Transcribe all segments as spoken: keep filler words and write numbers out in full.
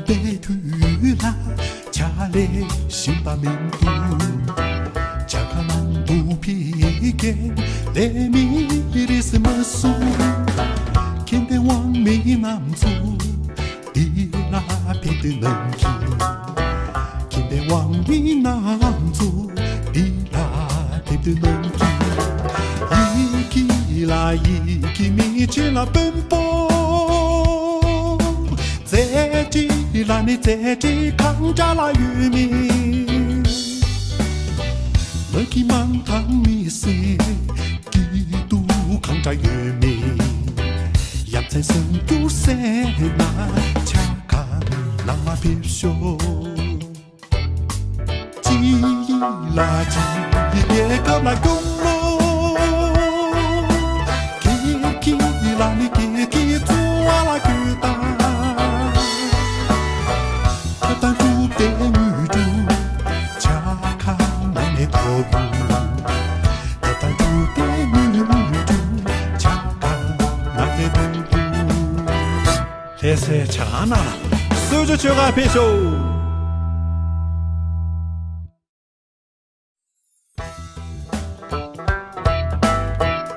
པའི་དུས་ལ་ཆ་ལས་ཤིང་པ་མིན་འདུག་ཇ་ཁ་ནང་དུ་ཕི་གེ་ལས་མི་རིས་མ་སུ། ཁྱིམ་པའི་དབང་མི་རྣམས་ཚུ་འདི་ལ་ཕེབས་དུས་ནང་གི་ཁྱིམ་པའི་དབང་མི་རྣམས་ཚུ་འདི་ལ་ཕེབས་དུས་ནང་གི་ཡི་གེ་ལ་ཡི་གེ་མི་ཆེ་ལ་དཔོན་པོ། རྩེ་གྲི་ལ་ནི་རྩེ་གྲི་གང་འདྲ་ལ་ཡོད་མིན། མ་གི་མང་ཐང་མི་སེ་སྐྱིད་སྡུག་གང་འདྲ་ཡོད་མིན། ཡ་མཚན་སེམས་འགྱུར་སེ་ན་ཆ་ག་ན་ཕེབས་ཤོག་ཅི་ཡི་ལ་ཅི་ཡི་རྒྱལ་ཁབ་ལ་སྐྱོང་ལོ། ཁྱེད་ཀྱི་ལ་ནི་ཁྱེད་ཀྱི་འཚོ་བ་ལ་གུས་དང་། ཐབས་དང་སྒྲུབ་པའི་དངོས་གྲུབ་ཆ་ག་ན་ནས་ཐོབ་ཡོང་། ཐབས་དང་སྒྲུབ་པའི་དངོས་གྲུབ་ཆ་ག་ན་ནས་ཐོབ་ཡོང་། ལྷ་སའི་བྱ་ཁང་ནང་ལ་གསོལ་ཇ་མཆོད་གར་ཕེབས་ཤོག་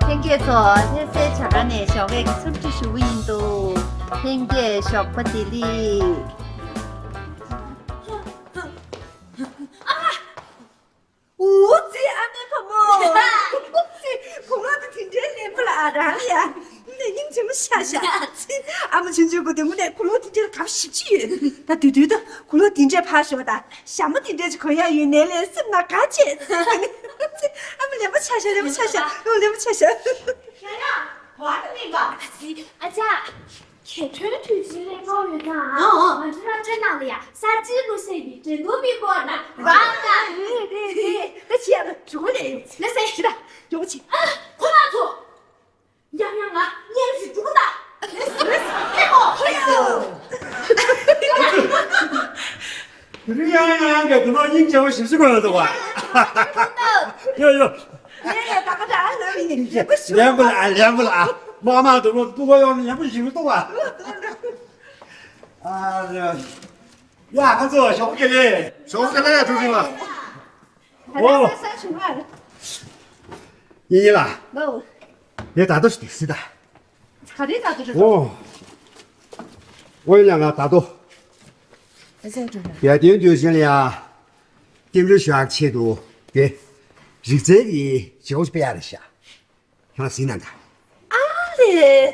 ལྷན་རྒྱས་ཚོ། ལྷ་སའི་བྱ་ཁང་ནས་ཞོགས་ཀས་ཀྱི་འཚམས་འདྲི་ཞུ་གི་ཡིན་འདུག་ལྷན་རྒྱས་ཞོགས་པ་བདེ་ལེགས། འུ་ཙི་ཨ་མའི་བུ་མོ། འུ་ཙི་དགུང་ལོ་དེ་འདྲའི་ལེན་པ་ལ་ཨ་རང་ལ་ཡ། ནས་སྙིང་རྗེ་མོ་ཤ་ཤ། ཨ་མ་ཆུང་ཆུང་གོ་དེ་མོ་ནས་དགུང་ལོ་དེ་འདྲའི་གབ་ཞིབ་ཅི་ཡོད། ད་དུས་དུས་ད་དགུང་ལོ་དེ་འདྲའི་ཕར་ཞོག་ད་ཞྭ་མོ་དེ་འདྲའི་ཅིག་གོན་ཡ་ཡོད་ནས་ལས་སེམས་ན་དགའ་བྱས། ཨ་མ་ལེན་པ་ཆ་ཤ་ལེན་པ་ཆ་ཤ་ཨ་མ་ལེན་པ་ཆ་ཤ། ཡ་ཡ་བར་དུ་མིན་པ། ཨ་ཅག་གྱ་སྟོན་དུས་ཆེན་ལས་ངོ་ཡོད་ན། ཨ་ཨ། ང་ཚོ་རང་ཚོའི་ནང་ལ་ཡ་གསར་བརྗེའི་གླུ་གསན་པའི་འགྲན་བསྡུར་མི་དགོས་ན་རང་ལ། རེད་རེད་རེད། ད་ཅི་ཡ་ད་འགྲོ་ལས་ཡོང་ཚེ། ལ་སེ་ཞི་ད་འགྲོ་ཅི། ཨ་ཁོ་རང་ཚོ། ཡང་ཡང་ང་སྙིང་ཞིག་འགྲོ་ད། ལ་སེ་ལ་སེ་ཧེ་ཧོ་ཧོ་ཡ། དེ་རིང་ཡང་ཡང་ཡང་གི་དུ་ནོ་སྙིང་རྗེ་བོ་ཞིབ་ཞིབ་དགོས་འདུག་བ། ཡོ་ཡོ། ངས་ད་ག་ད་ཨ་ལ་མི་ཉན་རྒྱལ་པོ་ཞུ། ལན་པོ་ལ་ཨ་ལན་པོ་ལ་ཨ། མ་མ་དུ་མོ་སྤུ་གུ་ཡོང་ནས་ལན་པོ་ཞིག་གཏོང་བ། ཨ་ཡ་ཁ་ཚོ་ཞོགས་ཀྱི་ལེ། ཞོགས་ཀྱི་ལེ་ཀྲུའུ་ཞིན་ལགས། ཨོ། ཡིན་ཡིན་ལ། ལོ། ངས་ད་དུ་ཞིག་དེ་སྲིད་ད། ག་རེ་ད་དུ་རེད། ཨོ། ཨོ་ཡིན་ལ་ང་ད་དུ། ཨ་ཙི་ཀྲུའུ་ཞིན། ཡ་དེ་དུས་ཞིན་ལ་ཡ། རྟེན་འབྲེལ་ཞུ་ཡག་ཆེད་དུ་དེ། རིག་རྩལ་གྱི་བྱེད་སྒོ་ཞིག་སྤེལ་ཡག་རེད་ཤག་ཁྱེད་རང་གཟིགས་གནང་དང་། ཨ་ལེ།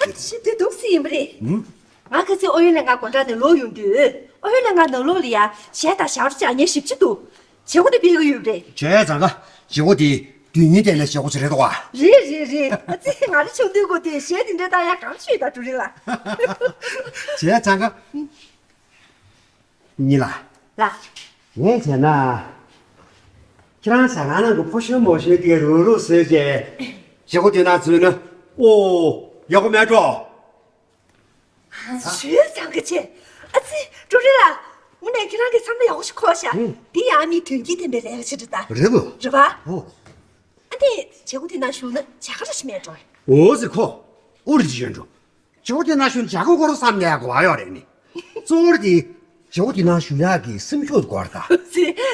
ཨ་ཅི་དེ་འདུག་སེ་ཡིན་པ་རེད། ཨུམ། ང་ཁ་སང་ཨོ་ཡོན་ལས་ང་དགོང་དག་ནས་ལོག་ཡོང་དུས་ཨོ་ཡོན་ལས་ང་ནང་ལོགས་ལ་ཡ་གཞས་དང་ཞབས་བྲོ་སྦྱང་མཁན་ཞེ་པོ་ཅིག་འདུག་བྱེད་སྒོ་དེ་སྤེལ་གི་ཡོད་པ་རེད། བྱས་ཙང་ཀ་བྱེད་སྒོ་དེ་དུས་ཡུན་བརྟན་པའི་བྱེད་སྒོ་ཅིག་རེད་འདུག་བ། རེད་རེད་རེད། ཨ་ཙི་ང་རང་ཆུང་དུས་སྒོ་དེ་གཞས་དེ་འདྲ་བཏང་ཡ་གང་ཤོད་ད་ཀྲུའུ་རིན་ལགས། བྱས་ཙང་ཀ་ཉི་ལ། ལ། ངས་བྱས་ན། ཁྱེད་རང་ཟ་ཁང་ནང་གི་ཕོ་གཞོན་མོ་གཞོན་དེ་རུག་རུག་བཟོས་བྱས། བྱེད་སྒོ་དེ་ནང་འཛུལ་ན། ཨོ། ཡག་པོ་མེད་འགྲོ། ཞོལ་ཚང་གི་ཆེ། ཨ་ཙི་ཀྲུའུ་རིན་ལགས། དངོས་གནས་ཁྱེད་རང་གི་བསམ་བློ་ཡག་པོ་ཞིག་འཁོར་ཤག་ཨུ། འདི་ཡང་མི་དོན་སྐྱིད་ལྡན་པའི་ལས་ཀ་ཞིག་རེད་ད། རེད་པ། རེད་པ། ཨོ། ཨ་ནི་བྱེད་སྒོ་དེ་ནང་ཞུགས་ན་བྱ་དགའ་ར་ཞིག་མེད་འགྲོ། ཨོ་ཟེར་ཁོ། ཨོ་རེད་ཅི་ཡོད་འགྲོ། བྱེད་སྒོ་དེ་ནང་ཞུགས་ན་བྱ་དགའ་སྐོར་བསམ་ནས་གོ་བ་ཡོད་རེད་ནི། གཙོ་བོ་དེ། བྱེད་སྒོ་དེ་ནང་ཞུགས་ཡག་གི་སེམས་ཤུགས་དགོས་རེད་ད།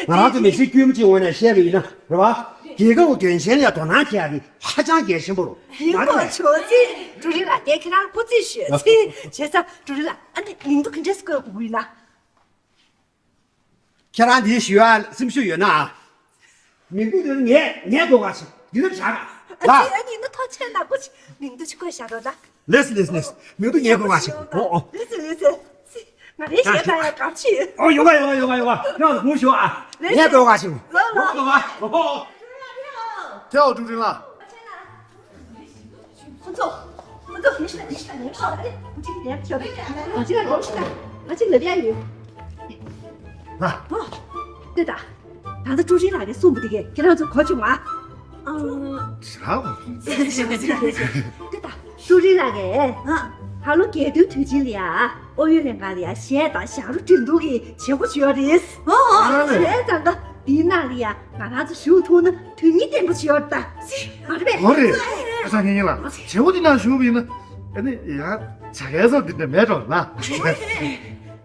ང་རང་ཚོ་མི་ཚེ་དཀྱུས་མ་གཅིག་ངོས་ནས་བཤད་པ་ཡིན་ན་རེད་པ། རྒྱལ་ཁབ་དོན་ཆེན་ལ་དོ་སྣང་བྱེད་ཡག་གི་ཧ་ཅང་གལ་ཆེན་པོ་རེད། ཡིན་གོ་ཆོག་ཙི། ཀྲུའུ་རིན་ལགས་དེ་ཁྱེད་རང་སྐུ་རྩེད་ཞུས་ཙི། བྱས་ཙང་ཀྲུའུ་རིན་ལགས་ཨ་ནི་མིང་ཐོ་ག་འདྲས་སེ་བཀོད་དགོས་ཀྱི་ཡིན་ན། ཁྱེད་རང་འདི་ཞུ་ཡ་སེམས་ཤུགས་ཡོད་ན། མིང་ཐོ་འདི་ངས་ངས་འགོད་ག་ཞིག་འདི་ལ་བཞག་ག་ཨ་ཙི། ཨ་ནི་ནི་ཐོ་ཆེན་ནག་པོ་ཞིག་མིང་ཐོ་ཅིག་བཀོད་བཞག་རོགས་ད། ལེས་ལེས་ལེས། མིང་ཐོ་ངས་འགོད་ག་ཞིག་ཨོ་ཨོ། ལེས་ལེས་ལེས། ང་རེ་ཞེ་ད་ཡ་གབ་ཆི། ཨོ་ཡོད་ག་ཡོད་ག་ཡོད་ག་ཡོད་ག་ཁྱེད་རང་ཚོ་ཞུ་ཨ། ལེས་ངས་འགོད་ག་ཞིག་ཨོ་ཡོད་ག་ཨོ། ཐལ་ཀྲུའུ་རིན་ལགས། ཁོ་ཚོ། ཁོ་ཚོ་ཕྱི་ལ་ཕྱི་ལ་ཉལ་ཤོག་ཨ་ནི་ཁོ་གཅིག་ཉལ་ཤོག་ཨ་ཅིག་ལ་འགྲོ་ཤི་ད། ང་གཅིག་ལ་བསྡད་ཡོད། ཨ། ཨོ། ལྟོས་དང་། ད་ལྟ་ཀྲུའུ་རིན་ལགས་ཀྱིས་གསུངས་པ་དེ་གས་ཁྱེད་རང་ཚོ་གོ་བྱུང་ང་། ཨང་། ཧྲ། ལྟོས་དང་། ཀྲུའུ་རིན་ལགས་ཀྱིས། ཨ། ད་ལོ་རྒྱལ་སྟོན་དུས་ཆེན་ལ་ཡ། ཨོ་ཡོན་ལས་ཁང་ལ་ཡ་གཞས་དང་ཞབས་བྲོ་འགྲན་བསྡུར་གྱི་བྱེད་སྒོ་ཞིག་ཡོད་རེད། ཨོ་ཨོ། བྱས་ཙང་ཀ་འདིའི་ནང་ལ་ཡ་ང་རང་ཚོ་ཞུགས་ཐུབ་ན་དོན་སྙིང་ལྡན་པོ་ཞིག་ཡོད་རེད་ད། ཨ་རེད་པས། ཨོ་རེད། ཨ་ཅག་ངེད་གཉིས་ལ་བྱེད་སྒོ་འདི་ནང་ཞུགས་པ་ཡིན་ན་ཨ་ནི་ཡང་བྱ་དགའ་སོགས་འདི་འདྲ་མེད་འགྲོ་ལ།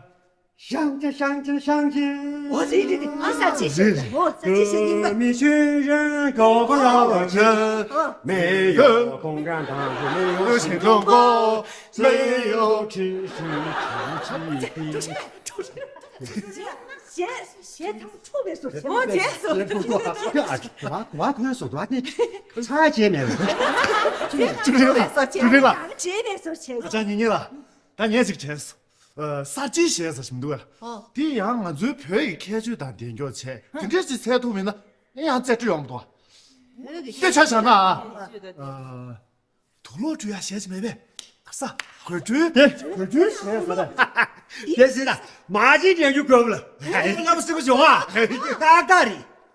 ཨ། 相亲，相亲，相亲。 ཨོ་རེད་རེད་རེད། ཨ་གསར་བརྗེ་བྱས་ནས། ཨོ་གསར་བརྗེ་བྱས་ནས་ཡིན་པ། 歌迷寻人，高歌要问，没有公干堂，没有新中国，没有知识。 གཞས་གཞས་དང་འཁྲུག་པའི་བཟོ་བྱས། ཨོ་རྗེས་སུ། ཨ་ཁོ་ཡང་བཟོ་འདུག་ཨ་ནི། ཚར་བྱས་མེད། ཅུ་རིན་ལགས། ཅུ་རིན་ལགས། རྗེས་ནས་བཟོ་བྱས། ཨ་ཅག་ཉེ་ཉེ་ལགས། ད་ངས་ཅིག་དྲན་སོང་། ཨ། གསར་བརྗེའི་གཞས་ཟེར་ཞིག་འདུག་གས། ཨོ། དེ་ཡང་ང་ཚོའི་བོད་ཀྱི་ཁྱད་ཆོས་དང་ལྡན་ཀྱོག་བྱས། དེ་འདྲས་ཅིག་འཚོལ་ཐུབ་མིན་ན་ཨེ་ཡང་རྩེ་སྤྲོད་ཡོང་མི་འདུག་གས། དེ་ཆ་བཞག་ན་ཨ། ཨ། དུག་ལོག་འཁྲུ་ཡག་གཞས་ཅིག་མེད་པས། ད་ས་གོས་འཁྲུ། དེ་གོས་འཁྲུ་གཞས་ཟེར་ད། དེ་ཟེར་ད་མ་གཅིག་དྲན་རྒྱུ་དགོས་ལ། ཨེ་ལ་མ་སྲིད་པ་བྱུང་ཨ། ཏག་ཏག་རེད།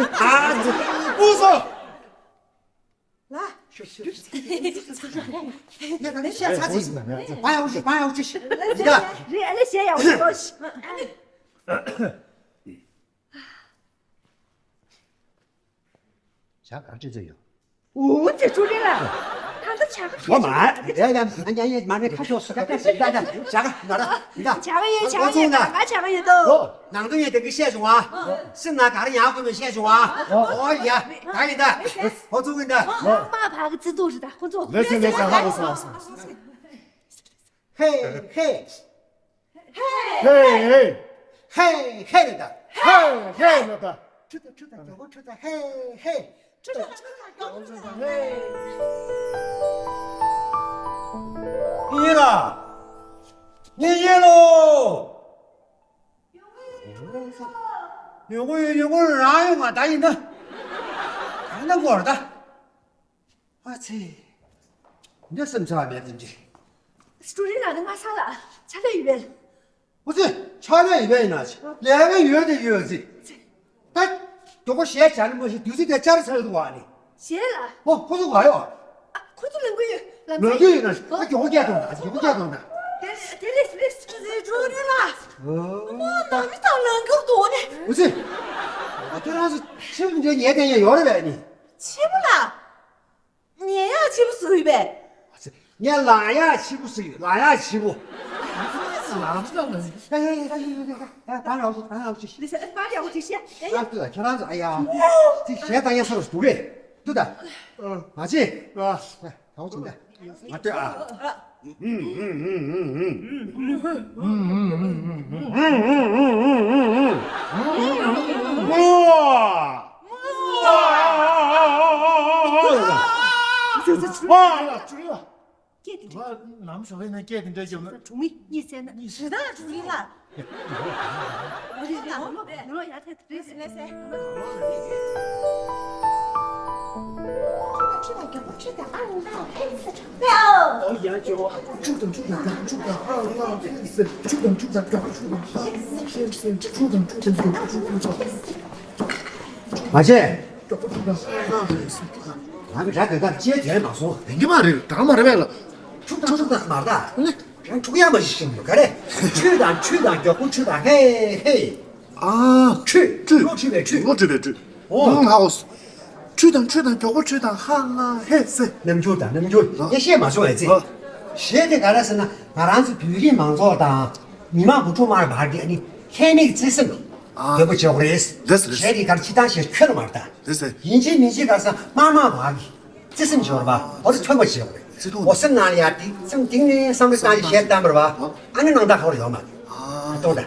ཨ་ཙི། ཨུ་སོ། ལ། ཤོ་ཤོ། ངས་ད་ནི་བཤད་ཚར་ཚིག་མ་ཡང་ཅི་མ་ཡང་ཅི། ཡིན་ད། རེད་ཨ་ལེ་བཤད་ཡག་པོ་ཞིག་ཞུ། ཞག་ག་ཅི་ཚོད་ཡོད། འོ་ཙི་ཆུ་རིན་ལ། ད་ལྟ་བྱ་ག་ང་མ་རེད་ཡ། ང་ཡ་ཡ་མ་རེད། ཁ་ཤོག་སུ་ཁ་ཁ་ཞིག་ད་ད་བྱ་ག་ང་ར་ཡིན་ད། བྱ་ག་ཡོད། བྱ་ག་ཡོད། ད་ང་བྱ་ག་ཡོད་དོ། ཨོ། ནང་དོན་ཡོད་དེ་གི་བཤད་བྱུང་བ། སེམས་ནང་ག་རེ་ཡང་དགོས་པའི་བཤད་བྱུང་བ། ཨོ་ཡ། ད་ཡིན་ད། ཧོ་ཚུགས་ཡིན་ད། མ་ཕ་གི་ཙི་ཏུ་རི་ད་ཧོ་ཚུགས། ལེ་ཚེ་ལེ་ཚེ་ཧ་གོ་སོང་། ཧེ་ཧེ། ཧེ་ཧེ། ཧེ་ཧེ་རེད་ད། ཧེ་ཧེ་རེད་ད། ཁྲུ་ད་ཁྲུ་ད་མགྱོགས་པོ་ཁྲུ་ད། ཧེ་ཧེ། ཁྲུ་ད་ཁྲུ་ད་མགྱོགས་པོ་ཁྲུ་ད། ཧེ། ཡིན་ལ། ངས་ཡིན་ལོ། ཡོང་གི་ཡོད། ཡོང་གི་ཡོད། རང་ཡོང་ང་ད་ཡིན་ན། ད་ཡིན་ན་གོ་ར་ད། ཨ་ཙི། འདི་སེམས་ཚ་བ་མེད་དེ་འདྲི། སི་ཀྲུ་རིན་ལགས་ནི་ང་ཚང་ལ་ཆ་ལས་ཡོད་པས། ཨོ་ཙི། ཆ་ལས་ཡོད་པས་ཡིན་ན་ཅི། ལས་ཀ་ཡོད་དེ་ཡོད་ཙི། ད་མགྱོགས་པོ་གཞས་བྱ་ནི་མ་ཤེས་དུས་ཚོད་དེ་བཅར་ཚར་འདུག་བ་ནི། གཞས་ལ། ཨོ་ཁོ་ཚོ་ག་ཡོད། ཨ་ཁོ་ཚོ་ལངས་ཀྱི་ཡོད། ལངས་ཀྱི་ཡོད་ན་ཨ་མགྱོགས་པོ་སྐད་གཏོང་ད། མགྱོགས་པོ་སྐད་གཏོང་ད། དེ་རེད་དེ་རེད་དེ་རེད། སི་ཀྲུ་རིན་ལགས། ཨོ་ནང་མི་དང་ལངས་ཀྱི་འདུག་ནི། ཨོ་ཙི། ཨ་ཁྱོད་རང་ཚོ་ཕྱི་མི་འདྲའི་ཉལ་བསྡད་ཡ་ཡོད་རེད་པས་ནི། ཕྱི་མི་ལ། ཉལ་ཡག་ཕྱི་པོ་བཟོས་ཡོད་པས། ངས་ལངས་ཡག་ཕྱི་པོ་བཟོས་ཡོད། ལངས་ཡག་ཕྱི་པོ། ལངས་ཡག་ལངས་ཡག་ད་རང་ཚོ་ད་རང་ཚོ་ཤི། ལི་སི་ཨ་པ་རེ་ཡག་པོ་ཅིག་བཤད། ཨ་ལྟོས་ད་ཁྱེད་རང་ཚོ། ཨ་ཡ། ཅིག་གཞས་བཏང་ཡག་ས་རུ་འདུག་གས། ལྟོས་ད། མ་བྱེད། ད་འོ་ཅིག་ད། མ་ལྟོས་ཨ། ནམ་ཞོགས་པའི་ནང་སྐད་དེ་འདྲ་རྒྱབ་ན། གྲོང་མི་གཉིད་སད་ན། ཞེ་དྲག་གྲོང་མི་ལ། ནང་ལོགས་ཡར་ཐལ་དེ་རེད་ཟེར་ལས་ཟེར། མ་བྱེད། ང་གི་ར་དེ་དག་ཅེས་དྲན་མ་སོང་། ཡིན་གྱི་མ་རེད། དྲང་མ་རེད་པས་ལ། ཁྲུག་ཁྲུག་ཁྲུག་དང་མ་རེད་ད། ཁྲུག་ཡག་མ་ཞིག་ཤེས་མི་འདུག་ག་རེ། ཁྲུས་དང་ཁྲུས་དང་མགྱོགས་པོ་ཁྲུས་དང་ཧེ་ཧེ། ཨ། ཁྲུས། ཁྲུས། ལོ་ཁྲུས་པའི་ཁྲུས། ལོ་ཁྲུས་པའི་ཁྲུས། ཨོ། ཨང་ཧའོ། ཁྲུས་དང་ཁྲུས་དང་མགྱོགས་པོ་ཁྲུས་དང་ཧ་ལ་ཧེ་སེ། རྣམ་འགྱུར་དང་རྣམ་འགྱུར། ཨ། ངས་བཤད་མ་བྱུང་བས་ཚེ། ཨ། གཞས་དེ་ག་རེ་ཟེར་ན་ང་རང་ཚོ་བོད་རིགས་མང་ཚོགས་དང་མི་མང་བུ་ཕྲུག་མར་བར་དེ་ནི་ལྷད་མེད་བརྩེ་སེམས་ཡོད་པ་བྱེད་དགོས་རེད། རེད་རེད། གཞས་དེ་གར་ཁྱི་ཐང་ཞེས་ཁྱོད་ལ་མར་ལྟ། རེད་ཟེར། ཡིན་གཅིག་མིན་གཅིག་ག་ས་དམར་དམར་བག་གི་བརྩེ་སེམས་ཤོར་བ་འོ་རེ་ཐོན་པ་བྱེད་དགོས་རེད། བརྩེ་དུང་། འོ་སེམས་ནང་ལ་ཡར་ཏིག་སེམས་གཏིང་ནས་བསམ་བློ་བཏང་ཞིག་གཞས་བཏང་བར་བ་ཨ་ནི་ནང་ལྟ་ཧོར་ཡོད་མ་རེད། ཨ་ཏོ་ད།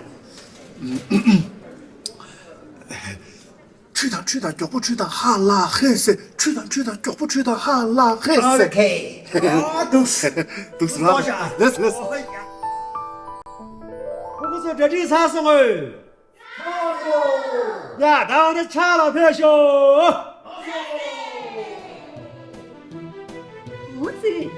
ཁྲུས་དང་ཁྲུས་དང་མགྱོགས་པོ་ཁྲུས་དང་ཧ་ལ་ཧེ་སེ། ཁྲུས་དང་ཁྲུས་དང་མགྱོགས་པོ་ཁྲུས་དང་ཧ་ལ་ཧེ་སེ། ཨོ་ཁེ། ཨ་འདུག་འདུག་ཟེར་ལ། ལེས་ལེས། ཁོ་ཚོ་གྲ་སྒྲིག་ཚར་སོང་ངོ་། ཡ། ད་འོ་ན་ཕྱག་ལ་ཕེབས་ཤོག་འོ་ཙི།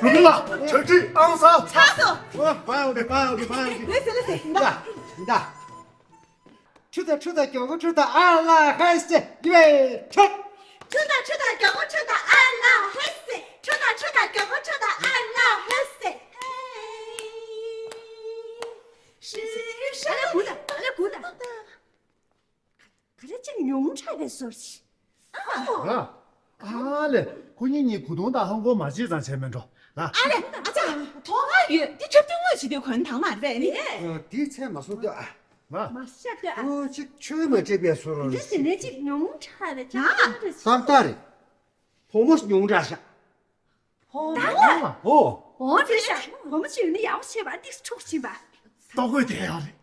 རུ་མི་ལ་གྲ་སྒྲིག་ཨང་གསར། ཚར་སོང་། ཨོ། པའོ་དེ་པའོ་དེ་པའོ་དེ། ལེ་སེ་ལེ་སེ། ད་ད། ཁྲུ་དང་ཁྲུ་དང་མགྱོགས་པོ་ཁྲུ་དང་ཨ་ལ་ཧེ་སེ་ཡུ་ཝེ་ཁྲུ། ཁྲུ་དང་ཁྲུ་དང་མགྱོགས་པོ་ཁྲུ་དང་ཨ་ལ་ཧེ་སེ། ཁྲུ་དང་ཁྲུ་དང་མགྱོགས་པོ་ཁྲུ་དང་ཨ་ལ་ཧེ་སེ། ཧེ། ཧྲི་ཧྲི། ཨ་ལེ་གུ་ད། ཨ་ལེ་གུ་ད། ག་རེ་ཅིག་ཉུང་དྲགས་པའི་བཟོ་ཞིག་ཨ་ཨ་ལེ། ཁོ་གཉིས་གཉིས་གུ་དོང་དང་ཧང་གོ་མ་བྱེད་ཙང་བྱས་མེད་འགྲོ། ལ། ཨ་ལེ། ཨ་ཅག་ཐོག་ཁ་ཡོད། འདི་ཁྱབ་སྟོན་དངོས་བྱེད་དུས་གོན་དང་མ་རེད་ནི། ཨ། འདི་ཚད་མ་སོང་ལྟོས་ཨ། ལ། མ་ཤ་ལྟོས་ཨ། ཨོ་ཅིག་ཆོས་མ་སྤྲད་པའི་བཟོ་རོ། འདི་ཟེར་ནས་ཅིག་ཉུང་དྲགས་རེད་ད། ཏག་ཏག་རེད། བུ་མོ་ཉུང་དྲགས་ཤག་ད་ལ། ཨོ། འོ་ཙི་ཤ། བུ་མོ་ཅིག་ཡོད་ན་ཡག་པོ་བྱས་པ་འདི་འཁྲུག་ཕྱིན་པ། ལྟོ་གོས་དེ་ཡག་རེད།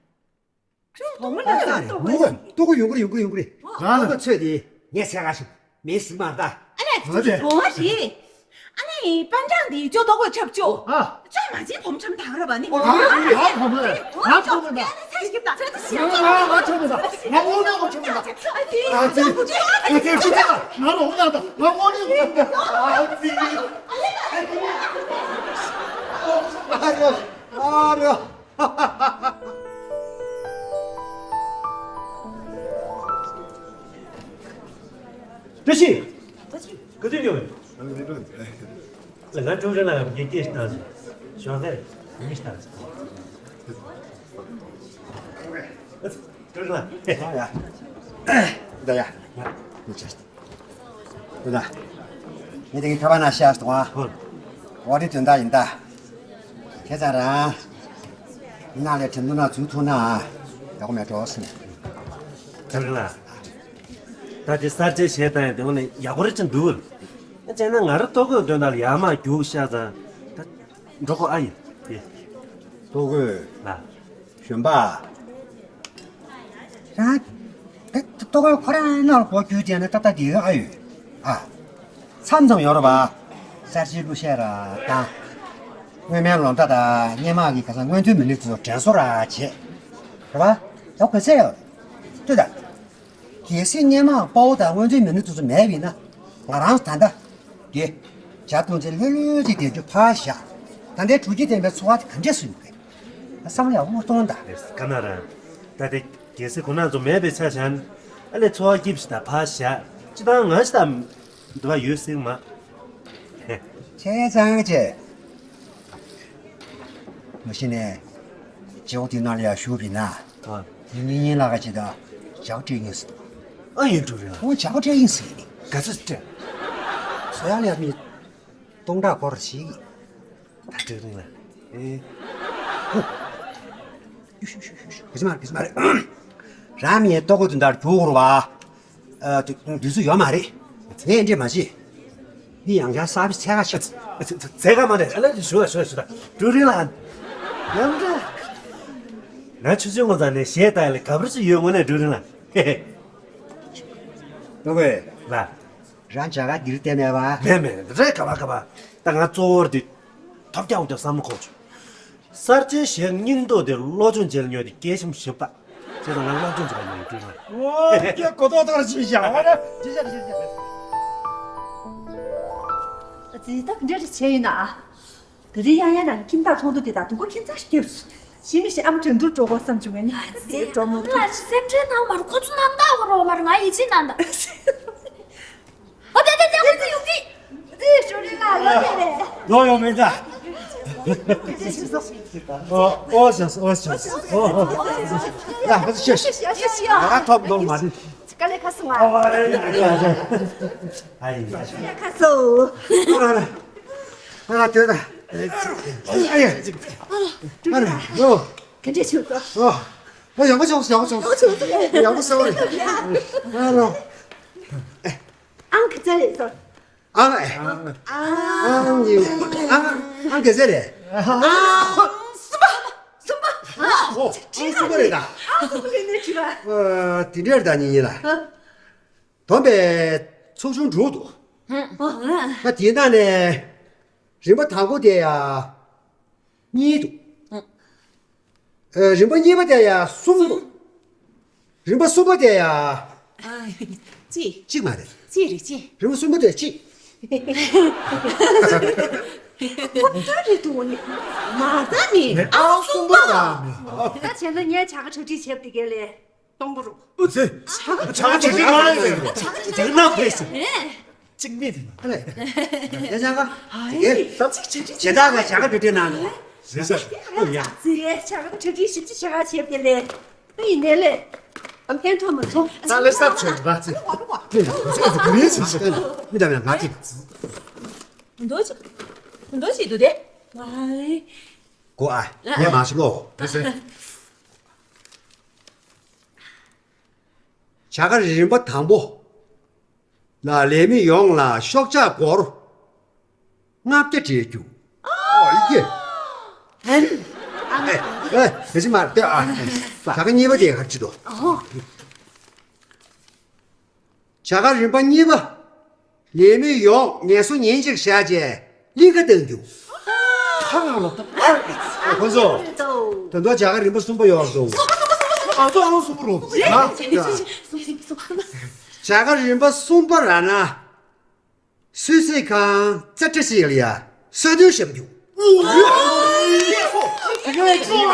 ལྟོ་གོས་ཡོང་གི་རེད། ཡོང་གི་རེད། ཡོང་གི་རེད། ལྟོ་གོས་ཚོད་དེ་ངས་ཟེར་ག་ཞིག་མེད་ཟིག་མ་ད། ཨ་ལས། ཨ་ལས། འོ་རེད། ཨ་ནི་པན་ཀྲང་དེ་ཅོ་ལྟོ་གོས་ཁྱབ་ཅོ། ཨ། ཅོ་མ་བྱིན་བུ་མོ་ཁྲམ་ད་ག་ར་བ་ནི། ཨ། ང་བུ་མོ་ད། ང་བུ་མོ་ད། ཨ་ལས་ཚ་ཞིག་ད། ཚ་ཞིག་ད། ང་ང་ཁྲམ་ད། ང་དངོས་གནས་ཁྲམ་ད། ཨ་ཙི། ཨ་ཙི། ཨ་ཙི། ང་རང་ད། ང་དངོས་གནས་ད། ང་དངོས་གནས་ད། ཨ་ཙི། ཨ་རེ། ཨ་རེ། བཀྲ་ཤིས། ག་དུས་ཡོང་། ང་ཀྲུའུ་རེན་ལགས་ཀྱི་སྐད་ཞིག་བཏང་ཞིག་ཞོགས་ཀས་མི་ཞིག་བཏང་ཞིག་ཀྲུའུ་རེན་ལགས། ཡ་ཡ། ད་ཡ། མི་ཆགས། དེ་ལ། ངས་དེ་གི་ཁ་པར་ནང་བཤད་སོང་ཨ། ཧོ། འོ་དེ་དོན་དག་ཡིན་ད། ཁྱེད་ཚང་རང་། མི་ནང་ལ་དྲན་འདུག་ན་འཛུལ་ཐུབ་ན་ཨ། ཡག་པོ་མེད་འགྲོ་སེམས། དེ་ལ། ད་དེ་གསར་བརྗེ་བྱས་དང་དེ་འོ་ནས་ཡག་པོ་རེ་ཅིག་འདུག་བྱས་ན་ང་རང་ལྟོ་གོས་དོན་དག་ལ་ཡར་མར་རྒྱུགས་ཤག་ཙང་། ད་འགྲོ་གོ་ཨ་ཡིན། དེ། ལྟོ་གོས། ལ། གཞོན་པ། རང་། ད་ལྟོ་གོས་ཁོ་རང་ནང་ལ་སྒོ་བརྒྱུད་བསྡད་ན་ཏག་ཏག་བསྡད་ཡོད་ཨ་ཡོད། ཨ། མཚམས་མཚམས་ཡོད་རེད་པ། གསར་བརྗེའི་གླུ་གཞས་ར་དང་། སྔོན་མའི་ལོ་ཟླ་དང་སྔོན་མ་གི་ཁ་སང་སྔོན་ཐོན་མི་སྣ་ཚོ་དྲན་གསོ་ར་བྱེད། རེད་པ། ཡག་ག་ཚད་ཡོད། ལྟོས་དང་། གལ་སྲིད་སྔོན་མ་དཔའ་བོ་དང་སྔོན་ཐོན་མི་སྣ་ཚོ་མེད་པ་ཡིན་ན། ང་རང་ད་ལྟ། དེ། ཇ་འཐུང་ཚེ་ལྷོད་ལྷོད་ཅིག་བསྡད་རྒྱུ་ཕར་བཞག་ད་ལྟའི་དྲུག་ཅུ་ཐམ་པའི་འཚོ་བ་དེ་ག་འདྲས་སུ་ཡོད་པས། བསམ་བློ་ཡག་པོ་གཏོང་དང་། ག་ན་ར། ད་དེ། གལ་སྲིད་ཁོ་རང་ཚོ་མེད་པའི་ཆ་བཞག་ན། ཨ་ལས་འཚོ་བ་སྐྱིད་པོ་ཞིག་དང་ཕར་བཞག་སྤྱི་བཏང་ང་ཞིག་དང་། འདི་བ་ཡོད་སྲིད་མ། ཁྱེད་ཚང་གཅེས། མ་གཞི་ནས། རྒྱལ་པོ་དེ་ནང་ལ་ཡར་ཞུགས་པ་ཡིན་ན། ཨ། དེ་མི་གཉིས་ལ་ག་ཅིག་དང་། ཇག་སྤྲད་ཡིན་ཟེར། ཨ་ཡིན་འགྲོ་རེད། ཁོང་ཇག་སྤྲད་ཡིན་ཟེར་ནི། ག་ཚོད་སྤྲད། སོ་ཡང་ལ་ཡ་མི། སྟོང་ཕྲག་སྐོར་ཞིག་ད་སྤྲད་རིང་ལ། ཨེ། ཧུ། ཡུ་ཤུ་ཤུ་ཤུ་ཤུ། ག་ཅི་མ་རེད། ག་ཅི་མ་རེད། རང་མི་ལྟོ་གོས་དེ་འདྲ་རྒྱུག་དགོས་རེད་པ། ཨ། དུས་དུས་ཚོད་ཡོད་མ་རེད། ངས་འདྲེ་མ་བྱེད། མི་ཡང་བསྐྱར་གསར་པ་འཚོལ་ག་ཤོག་ཚ་ཚ་ཚ་ག་མ་རེད། ཨ་ལས་ཞུ་བ་ཞུ་བ་ཞུ་ད། ཀྲུའུ་རིན་ལགས། ནམ་འདྲ། ང་ཆུ་ཚོད་ངོ་ཚ་ནས་གཞས་ལྟ་ཡ་ལ་དགའ་པོ་ཅིག་ཡོད་དངོས་གནས་ཀྲུའུ་རིན་ལགས། ཧེ་ཧེ། ལྟོ་གོས། ལགས། རང་ཇ་ག་འདིར་བལྟས་མེད་པ། མེད་མེད་རེད། ག་པ་ག་པ། ད་ང་གཙོ་བོར་འདི། ཐོབ་རྒྱག་འོ་ཀྱང་བསམ་བློ་འཁོར་བྱུང་། གསར་བརྗེའི་གཞས་སྙིང་སྟོབས་དེ་བློ་སྦྱོང་བྱེད་ལ་ཉོས་ཏེ་སྐད་ཤམ་ཞིབ་པ། བྱས་ཙང་ང་བློ་སྦྱོང་བྱེད་པ་ཉོས་ཀྲུའུ་རིན། ཨོ་ཀྱེ་གོ་ཐོག་ཐོག་ཅི་བྱ་བ་ར་ཅི་བྱ་ཅི་བྱ། ཨ་ཙི་ད་འདྲ་རེ་བྱས་ཡིན་ན་ཨ། དེ་རིང་ཡང་ཡང་ན་ཁྱིམ་བདག་ཚོགས་འདུ་དེ་དག་དུས་འཁོར་ཁྱིམ་ཚང་ཞིག་བརྒྱབ་སོང་། ཞི་མི་ཞིག་ཨ་མ་དྲན་འདུར་འགྲོ་དགོས་བསམ་བྱུང་བས་ན་ཨ་ཙི་འགྲོ་མོ་ང་སེམས་ཁྲལ་གནང་མ་རུ་ཁོ་ཚོ་རྣམ་དག་གོ་རོ་མ་རུ་ང་ཡིད་ཆེས་གནང་ད། ཨོ་དེ་དེ་དེ་དེ་ཡོང་གི། དེ་ཞོ་རི་ལ་ལོ་དེ་རེད། ལོ་ཡོང་མེད་ད། ཨོ་ཨོ་ཤོ་ཨོ་ཤོ་ཨོ་ཨོ། ཡ་ཧ་ཤོ་ཤོ་ཤོ་ཤོ། ང་ཐོབ་འདོང་མ་རེད། དཀའ་ལས་ཁག་སོང་ང་། ཨ་ཡ་ཡ་ཡ། ཨ་ཡ་ཡ་ཡ། ཁག་སོང་། ཨ་ཨ་དེ་ད། ཨ་ཡ། ཨ་ལོ། ག་འདྲས་བྱུང་སོང་། ཨོ། ཨ་ཡག་པོ་བྱུང་སོང་། ཡག་པོ་བྱུང་སོང་། ཡག་པོ་བྱུང་སོང་། ཨ་ལོ། ཨང་ག་ཚད་རེད་སོང་། ཨང་ཨེ། ཨང་ཨང་གཉིས། ཨང་ཨང་ག་ཚད་རེད། ཨང་གསུམ་པ། གསུམ་པ། ཨོ་ཨང་གསུམ་པ་རེད་ད། ཨང་གསུམ་པ་རེད་ནས་བྲིས་པ། ཨ་དེ་འདྲ་རེད་ད། གཉིས་གཉིས་ལ། བསྡོམས་པས་ཚོགས་ཆུང་དྲུག་འདུག་ད་དེའི་ནང་ནས་རིམ་པ་དང་པོ་དེ་ཡ་གཉིས་འདུག་ཨ། རིམ་པ་གཉིས་པ་དེ་ཡ་གསུམ། རིམ་པ་གསུམ་པ་དེ་ཡ། ཨ། གཅིག་གཅིག་མ་རེད། གཅིག་རེད། གཅིག་རིམ་པ་གསུམ་པ་དེ་གཅིག་ཁོ་ལྟ་རེད་འདུག་ནི། མ་ད་ནི། ཨང་གསུམ་པ་ར་མི། ད་བྱས་ན་ངས་བྱ་དགའ་གྲ་སྒྲིག་བྱས་པ་དེ་གས་ལས་སྟོང་པ་རུ། ཨུ་ཙི། བྱ་དགའ་གྲ་སྒྲིག་མ་ཡོང་ཡོད་རེད། བྱ་དགའ་གྲ་སྒྲིག་དེ་ན་ཕེ་སི། ཨེ། གཅིག་མེད་དེ་ན། ཨ་ལས། ཡ་ཅང་ག་ཨ་ཡེ། ཨེ། ད་གཅིག་གྲ་སྒྲིག་ཞེ་དྲག་ག་བྱ་དགའ་གྲ་སྒྲིག་གནང་ནོ། རེད་ས། ཨུ་ཡ། ཙི་ཡེ་བྱ་དགའ་གྲ་སྒྲིག་ཞིབ་ཅིག་བྱེད་ག་བྱེད་པ་དེ་ལས། ཨ་ཡིན་ནའི་ལས། ཨ་ཕན་ཐོགས་མ་སོང་། ད་ལས་ས་ཆོད་ར་ཙི། ཨ་ལས་ས་ཆོད་ར་ཙི། མི་འདྲ་བའི་ང་ཅིག་འདོ་ཅིག་འདོ་ཅིག་འདུག་དེ། ཨ་ལས། གོ་ཨ། ངས་མ་ཤི་ལོ། རེད་ས། བྱ་དགའ་རིམ་པ་དང་པོ་ལ་ལས་མི་ཡོངས་ལ་ཤོག་ཆག་སྒོར་ལྔ་བརྒྱ་སྤྲད་རྒྱུ། ཨོ་ཡེ། ཨེ། ཨེ། ཨེ། དེ་ཅི་མ་རེད་ཨ། བྱ་དགའ་གཉིས་པ་དེ་ག་རེ་བྱེད་དོ། ཨོ། བྱ་དགའ་རིམ་པ་གཉིས་པ། ལས་མི་ཡོངས་ངལ་གསོ་ཉིན་གཅིག་བཞག་རྗེས་གླིང་ག་གཏོང་རྒྱུ། ཁ་ལ་ད། ཁོ་ཚོ། ད་དུང་བྱ་དགའ་རིམ་པ་གསུམ་པ་ཡོད་འདུག་ཨ་ཚོ་ཨང་གསུམ་པ་རུ། ཨ། བྱ་དགའ་རིམ་པ་གསུམ་པ་ར་ན། གསོལ་ཚིགས་ཁང་རྩེ་གྲས་ཤིག་ལ་ཡ་གསོལ་སྟོན་ཞབས་འཇུག་འགྲོ་སྒོ་རྒྱས་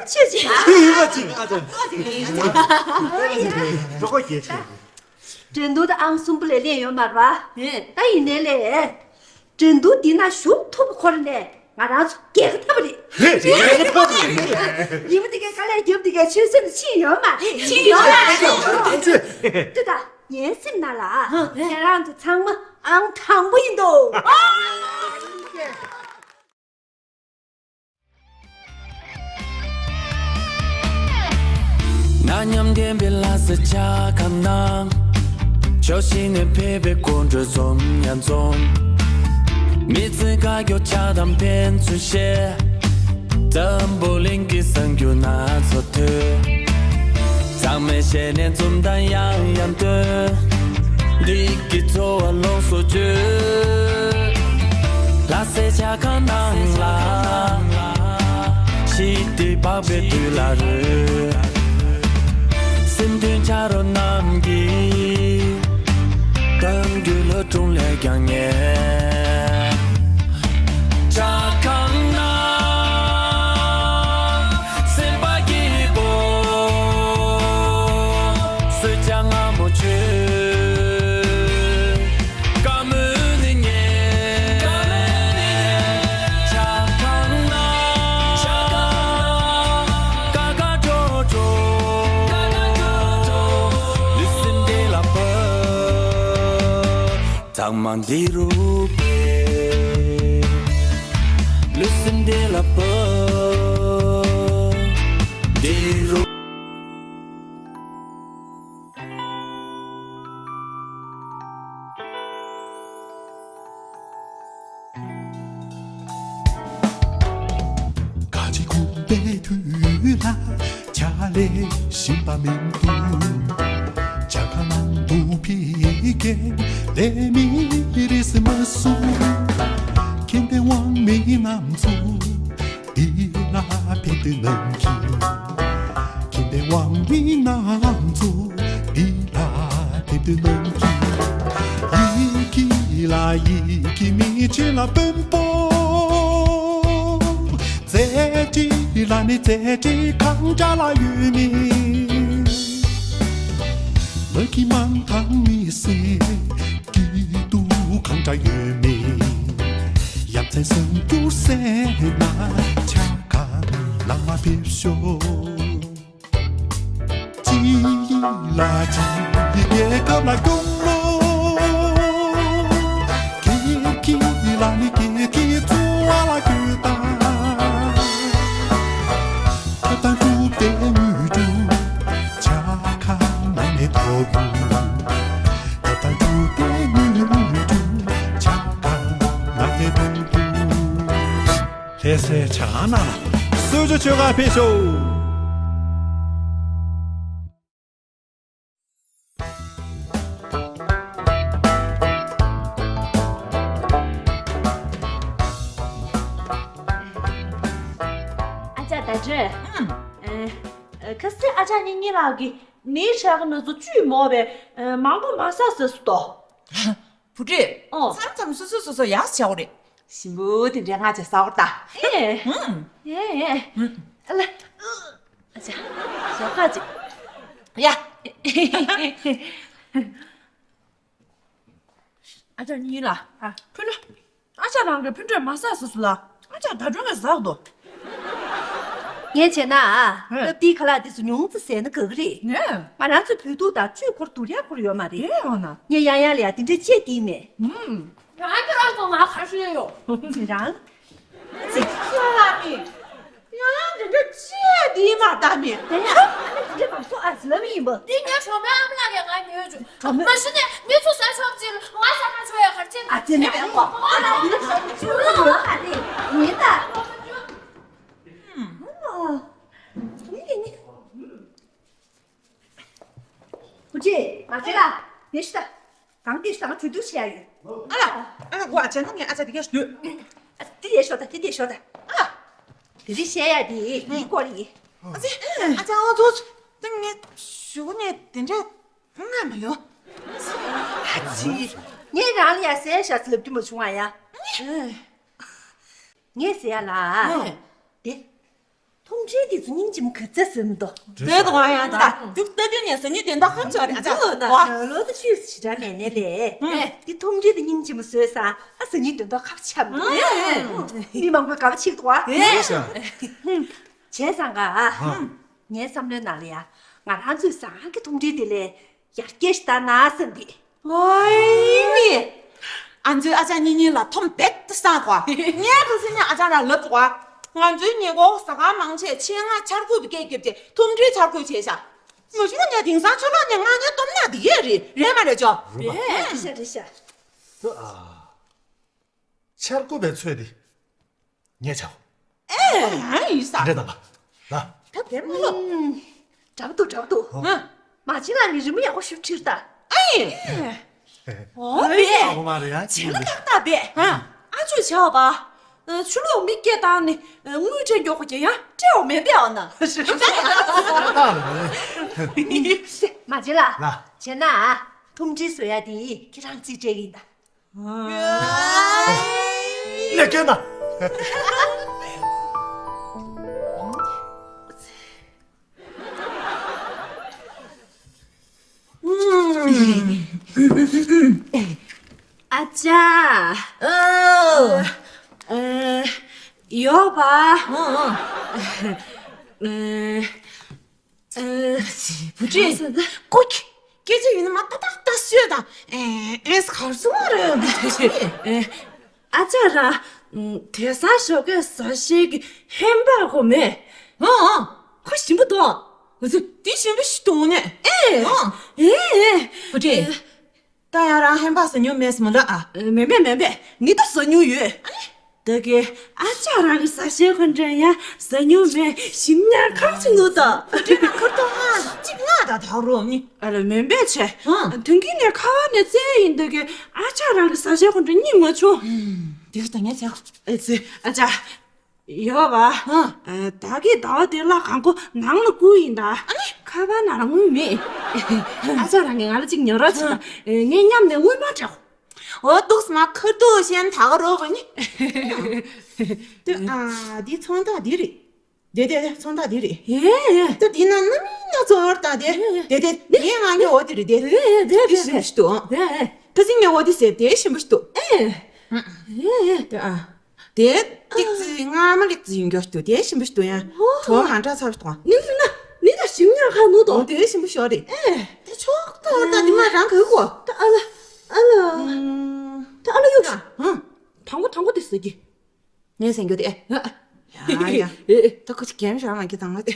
ཆེ། འགྲོ་སྒོ་རྒྱས་ཆེ། འགྲན་བསྡུར་དེ་ཨང་གསུམ་པ་ལས་ལེན་ཡོད་མ་རེད་པ། ད་ཡིན་ནའི་ལས། འགྲན་བསྡུར་འདི་ན་ཞུགས་ཐུབ་ཁོ་ར་ནས་ང་རང་ཚོ་རྒྱལ་ཁ་ཐོབ་པ་རེད། རེད་རེད་རེད་ཐོབ་རེད། རིལ་བུ་འདི་གའི་དཀའ་ལས་རྒྱབ་འདི་གའི་ཆོད་སེམས་ཕྱིན་ཡོད་མ་རེད། ཕྱིན་ཡོད་མ་རེད། ལྟོས་དང་ངའི་སེམས་ནང་ལ་ཁྱེད་རང་ཚོ་ཚང་མ་ཨང་དང་པོ་ཡིན་འདུག་ན་མཉམ་ལྡན་པའི་ལྷ་ས་ཆ་ཁ་ནང་། ཕྱོགས་བཞི་ནས་ཕེབས་པའི་སྐུ་མགྲོན་འཛོམས་ཡང་འཛོམས། མི་ཚེ་དཀའ་སྐྱོ་ཆགས་སྡང་ཕན་ཚུན་བཤད། འཛམ་བུ་གླིང་གི་གསར་འགྱུར་སྣ་ཚོགས་ཐོས། ཚང་མས་ཞལ་ནས་འཛུམ་མདངས་ཡང་ཡང་སྟོན། འདི་གི་ཚོར་བ་ལོངས་སུ་སྤྱོད། ལྷ་སའི་ཆ་ཁང་ནང་ལ། ཞི་བདེ་འཕགས་པའི་དུས་ལ་རོལ། སེམས་མཐུན་ཆ་རོགས་རྣམས་ཀྱིས། གཏམ་རྒྱུད་ལྷོ་དྲུང་ལས་ཀྱང་ཉེ། ཆ་ཁང་ནང་། སེམས་པ་སྐྱིད་པོ། གསོལ་ཇ་མངར་མོ་མཆོད། བཀའ་མོལ་ནི་ཉན། ཆ་ཁང་ནང་། ཀ་ཀ་ཀྲོ་ཀྲོ། ལུས་སེམས་བདེ་ལ་ཕབ། ཚང་མ་འདི་རུ་ཕེབས། ལུས་སེམས་བདེ་ལ་ཕབ། འདི་རུ། ག་ཅི་ཁུག་པའི་དུས་ལ། ཆ་ལས་ཤིང་པ་མིན་འདུག་ཆ་ཁ་ནང་དུ་ཕི་ཀེ་ལས་མི་རིས་མ་སུ། ཁྱིམ་པའི་དབང་མི་རྣམས་ཚོ་འདི་ལ་ཕེབས་དུས་ནང་གི། ཁྱིམ་པའི་དབང་མི་རྣམས་ཚོ་འདི་ལ་ཕེབས་དུས་ནང་གི། ཡི་གེ་ལ་ཡི་གེ་མི་ཆེ་ལ་དཔོན་པོ། རྩེ་གྲས་ལ་ནི་རྩེ་གྲས་གང་འདྲ་ལ་ཡོད་མེད། མ་གི་མང་ཐང་མི་སེ་སྐྱིད་སྡུག་གང་འདྲ་ཡོད་མེད། ཡ་མཚན་སུམ་འགྱུར་སེ་ན་ཆ་ག་ལ་མ་ཕེབས་ཤོག་ཅི་ལ་ཅི་རྒྱལ་ཁབ་ལ་སྐྱོང་ལོ། ཀི་ཀི་ལ་ནི་ཀི་ཀི་ཚུ་བ་ལ་ཁྱོད་དང་། ཁ་དང་ཀུ་ཏེ་མུ་ཏུ་ཆ་ཁ་ན་ནེ་ཐོ་བུ། ཁ་དང་ཀུ་ཏེ་མུ་ཏུ་ཆ་ཁ་ན་ནེ་ཐོ་བུ། ལྷ་སའི་ཆ་ཁང་ནང་ལ་གསོལ་ཇ་མཆོད་གར་ཕེབས་ཤོག་རེད། ཨུམ། ཨེ། ཨེ། ཁ་སང་ཨ་ཅག་གཉིས་གཉིས་ལགས་ཀྱིས་ནི་ཆག་ནི་ཚོ་བཅུད་མོ་བས་མང་པོ་མ་ཟ་ཟེར་སོ་ཏོ། བུ་ཁྲིད། ཨོ། མཚམས་མཚམས་སོ་སོ་སོ་སོ་ཡག་བྱའོ་རེད། ཞིམ་པོ་དེ་འདྲའི་ང་ཅག་ཟ་བར་ད། ཨེ། ཨུམ། ཨེ་ཨེ། ཨུམ། ཨ་ལ། ཨ་ཅག་ཞོགས་ཁ་ཅིག་ཡ། ཨ་ཅག་གཉིས་ལགས། ཨ། ཕུ་ནུ། ཨ་ཅག་རང་གི་ཕུ་འདྲེ་མ་ཟ་ཟེར་སོ་ལ། ཨ་ཅག་ད་དྲོ་གི་ཟ་དོ། ངས་བྱས་ན་ཨ། ཧེ། སྟབས་བདེའི་ཁ་ལག་དེ་ཚོ་ཉུང་ཙམ་ཟས་ན་དགའ་གི་རེད། ངས། ང་རང་ཚོའི་བོད་ཐུག་དང་བཅུད་འཁོར་དུར་ཡག་འཁོར་ཡོད་མ་རེད། ངས་ཡང་ཡང་ལ་ཡ་དེ་འདྲ་བཅད་དེ་མེད། ཨུམ། ང་ཁྱེད་རང་ཚོ་ང་ག་ཤེས་ཡོད། རང་། ཅིག་ཤོད་ལ་མི། ཡང་ཡང་དེ་འདྲ་བཅད་དེ་མ་ད་མི། དེ་ཡང་ཨ་ནི་དེ་འདྲ་མ་གཏོགས་ཨ་ཟི་ལ་མི་ཡིན་པ། དེ་ངའི་གྲོགས་མོའི་ཨ་མ་ལགས་ཀྱིས་ང་ཉོས་བྱུང་། གྲོགས་མོ། མ་གཞི་ནས་མི་ཚོ་ཟ་ཆོག་ཅིག་ང་ཟ་མ་ཆོག་ཡ་ག་རེ་བྱས། ཨ་ཙི་ནས་ཨ་ཁོ་ཨ་ལ་ཡིན་ན་ཤོག་ཆུ་ལོ་ཨ་རེ་ཡིན་ད། ཨུ་ཅེ་མ་ཚེ་ལ་ནས་ཤི་ད། གང་དེ་ཞིག་དང་གྲོས་བསྡུར་བྱེད་ཡ་ཡོད། ཨ་ལ། ཨ་ལ་གོ་ཨ་ཅག་ནང་ངས་ཨ་ཅག་དེ་གས་ལུས། ཨ་དེ་དེ་ཤོད་ད་དེ་དེ་ཤོད་ད། ཨ་ལ། དེ་རིང་བཤད་ཡ་དེ་འདི་སྐོར་ཡིན། ཨ་ཙི། ཨ་ཅག་ཨོ་ཚོ་ཚོ་དེ་ངས་ཞུ་གི་ནས་དེ་འདྲ་ང་མི་ཡོང་། ཨ་ཙི། ངས་རང་ལ་ཡ་ཟས་ཤ་ཚ་ལབ་རྒྱུ་མ་བྱུང་ཨ་ཡ། ངས་ཟེར་ཡ་ལ། ཨ། དེ། ཐུམ་སྒྲིལ་དེ་ཚོ་སྙིང་རྗེ་མོ་ག་ཚད་ཟེར་མི་འདུག་དེ་དང་ཡང་ད་དུག་ལྟ་དུས་ནས་ཟ་ཉིན་དེ་འདྲ་ཧམ་ཆག་རེད་ཨ་ཅག་ཨ་ལོ་ད་ཆུས་ཞེ་དྲག་མེད་ནས་ལས། ཨེ། དེ་ཐུམ་སྒྲིལ་དེ་སྙིང་རྗེ་མོ་བཟོས་ས་ཨ་ཟ་ཉིན་དེ་འདྲ་ཧམ་ཆག་མི་འདུག་ཨེ། མི་མང་པོས་དགའ་པོ་བྱེད་འདུག་ཨ། ཨེ། བྱས་ཙང་ག་ཨ། ངའི་བསམ་བློའི་ནང་ལ་ཡ་ང་རང་ཚོའི་ཟ་ཁང་གི་ཐུམ་སྒྲིལ་དེ་ལས་ཡར་རྒྱས་ཤིག་བཏང་ན་བསམ་གི། ཨོའི། ང་ཚོའི་ཨ་ཅག་གཉིས་གཉིས་ལ་ཐོམ་བེད་དུ་སང་གོ། ངས་ཁ་སང་ནས་ཨ་ཅག་ལ་ལབ་འདུག་ག་ང་ཚོའི་ཉེ་འཁོར་ཟ་ཁང་མང་ཆེ་ཆེད་མངགས་འཆར་འགོད་པའི་སྐད་རྒྱབ་སྟེ་ཐུམ་སྒྲིལ་འཆར་འགོད་བྱས་ཤག་མ་གཞི་ནས་དེང་སང་ཆུ་ལོག་ནས་མངགས་ནས་སྟོབས་ན་འདི་གས་རེད། རེད་མ་རེད་ཅོ། རེད་པ། རེད་ཤག་རེད་ཤག་དུ་ཨ། འཆར་འགོད་པའི་ཚོད་དེ། ངས་བྱའོ། ཨེ། ཨ་ཡིན་ས། འདྲེ་དམ་པ། ལ། ད་དེ་མ་ལོ། ཨུམ། འདྲ་པོ་འདུག་འདྲ་པོ་འདུག་ཨ། མ་བྱན་ལགས་ནི་རི་མོ་ཡག་པོ་ཞིག་ཁྲིད་ད། ཨ་ཡིན། ཨོ་བེ། ཨ་ཁོ་མ་རེད་ཡ་ཅི་ལ་ཏག་ཏག་བེ། ཨ། ཨ་ཅོ་བྱ་བ། ཆུ་ལོག་མི་སྐད་བཏང་ནི། དངུལ་སྤྲད་མགྱོགས་པོ་རྒྱག་ཡ་སྤྲད་འོ་མེད་པས་འོ་ན། ཏག་ཏག་རེད། མ་བྱན་ལགས། ལ། བྱས་ན། ཐུམ་སྒྲིལ་བཟོ་ཡ་དེ་ཁྱེད་རང་རྩིས་སྤྲད་ཡིན་ད། ལས་ཀའི་ན། ཨ་ཅག་ཨ། ཨ། ཡོད་པ། ཨ། ཨ། ཨ། བུ་ཁྲིད། ཀོ་ཁྱི། སྐད་ཆ་ཡིན་ན་མ་ཏག་ཏག་ཏག་ཤོད་དང་། ཨེ། ཨེ། གར་སོང་བ་རེད། ཨེ། ཨ་ཅག་རང་། དེང་སང་ཞོགས་ཀས་ཟ་ཤེས་ཀྱི་ཧེམ་པ་ཁོ་མེད། ཨང་ཨང་། ཁོ་ཞིམ་པོ་འདུག་འུ་ཚོ་དེ་ཞིམ་པོ་ཞིག་འདུག་ནས། ཨེ། ཨང་། ཨེ། ཨེ། བུ་ཁྲིད། ད་ཡང་རང་ཧེམ་པ་ཟ་མྱོང་མེད་སམ་ལ་ཨ། མེད་མེད་མེད་མེད། ངས་ད་ཟ་མྱོང་ཡོད། ཨ་ནི། ད་གི་ཨ་ཅག་རང་གི་ཟ་ཤེས་ཁོ་འདྲ་ཡང་ཟ་མྱོང་མེད། ཞིམ་ཉག་ཁག་ཅིག་འདུག་ད། ཁོ་འདྲ་ན་ཁར་ཏོ་ང་གཅིག་ང་ད་ད་རོ་ནི། ཨ་ལ་མེད་མེད་བྱས། ཨ། དོན་གྱི་ནས་ཁ་བ་ནས་བཙལ་ཡིན་ད་གི་ཨ་ཅག་རང་གི་ཟ་ཤེས་ཁོ་འདྲ་རྙེད་མ་བྱུང་། དེ་ད་ངས་བྱས། ཨེ་ཙི་ཨ་ཅག་ཡོད་པ། ཨ། ད་གི་ཟླ་བ་དེ་ལ་གང་གོ་ནང་ལ་བསྐུར་ཡིན་ད། ཨ་ནི། ཁ་པར་ནང་ལ་དངུལ་མེད། ཨ་ཅག་རང་གིས་ང་ལ་གཅིག་ཉོ་རོགས་བྱེད་དང་། ངས་མཉམ་ནས་དངུལ་མ་སྤྲད། འོ་འདུག་སེ་མ་ཁ་ཐུག་གཞན་ད་ག་རོགས་པ་ནི། དེ་ཨ་འདི་ཚོང་རྟགས་འདི་རེད། དེ་དེ་དེ་ཚོང་རྟགས་འདི་རེད། ཨེ་ཨེ། ད་འདི་ན་སྣ་མིན་སྣ་ཚོགས་ད་དེ། ཨེ་ཨེ། དེ་དེ་ངས་ང་ཉོ་འོ་དེ་རེད་དེ། ཨེ་ཨེ་དེ་དེ་ཞིམ་པོ་ཞིག་འདུག་ཨེ་ཨེ། ད་ཅི་ཉོ་འོ་དེ་ཟེར་དེ་ཞིམ་པོ་ཞིག་འདུག་ཨེ་ཨེ་ཨེ། དེ་ཨ། དེ་ཏིག་ཙི་ང་མ་ལིག་ཙི་ཡིན་རྒྱུ་ཞིག་འདུག་དེ་ཞིམ་པོ་ཞིག་འདུག་ཡང་། ཨོ། གྲོགས་ཧང་ཀྲང་ཚ་ཞིག་འདུག་ནི་ནི་ན་ནི་ད་ཞིམ་ཉག་ཁ་ནུ་འདུག་འོ་དེ་ཞིམ་པོ་ཞོ་རེད། ཨེ། དེ་ཆོག་ཏོ་ད་འདི་མ་རང་གི་གོ་ད་ཨ་ལ་ཨ་ལ། ད་ཨ་ལ་གཡུག་ཧང་། དང་པོ་དང་པོ་དེ་ཟེར་གི་ངས་ཟེར་རྒྱུ་དེ། ཡ་ཡ། ད་ཁོ་ཅིག་གེམ་ཤོར་མ་གི་དང་ང་དེ།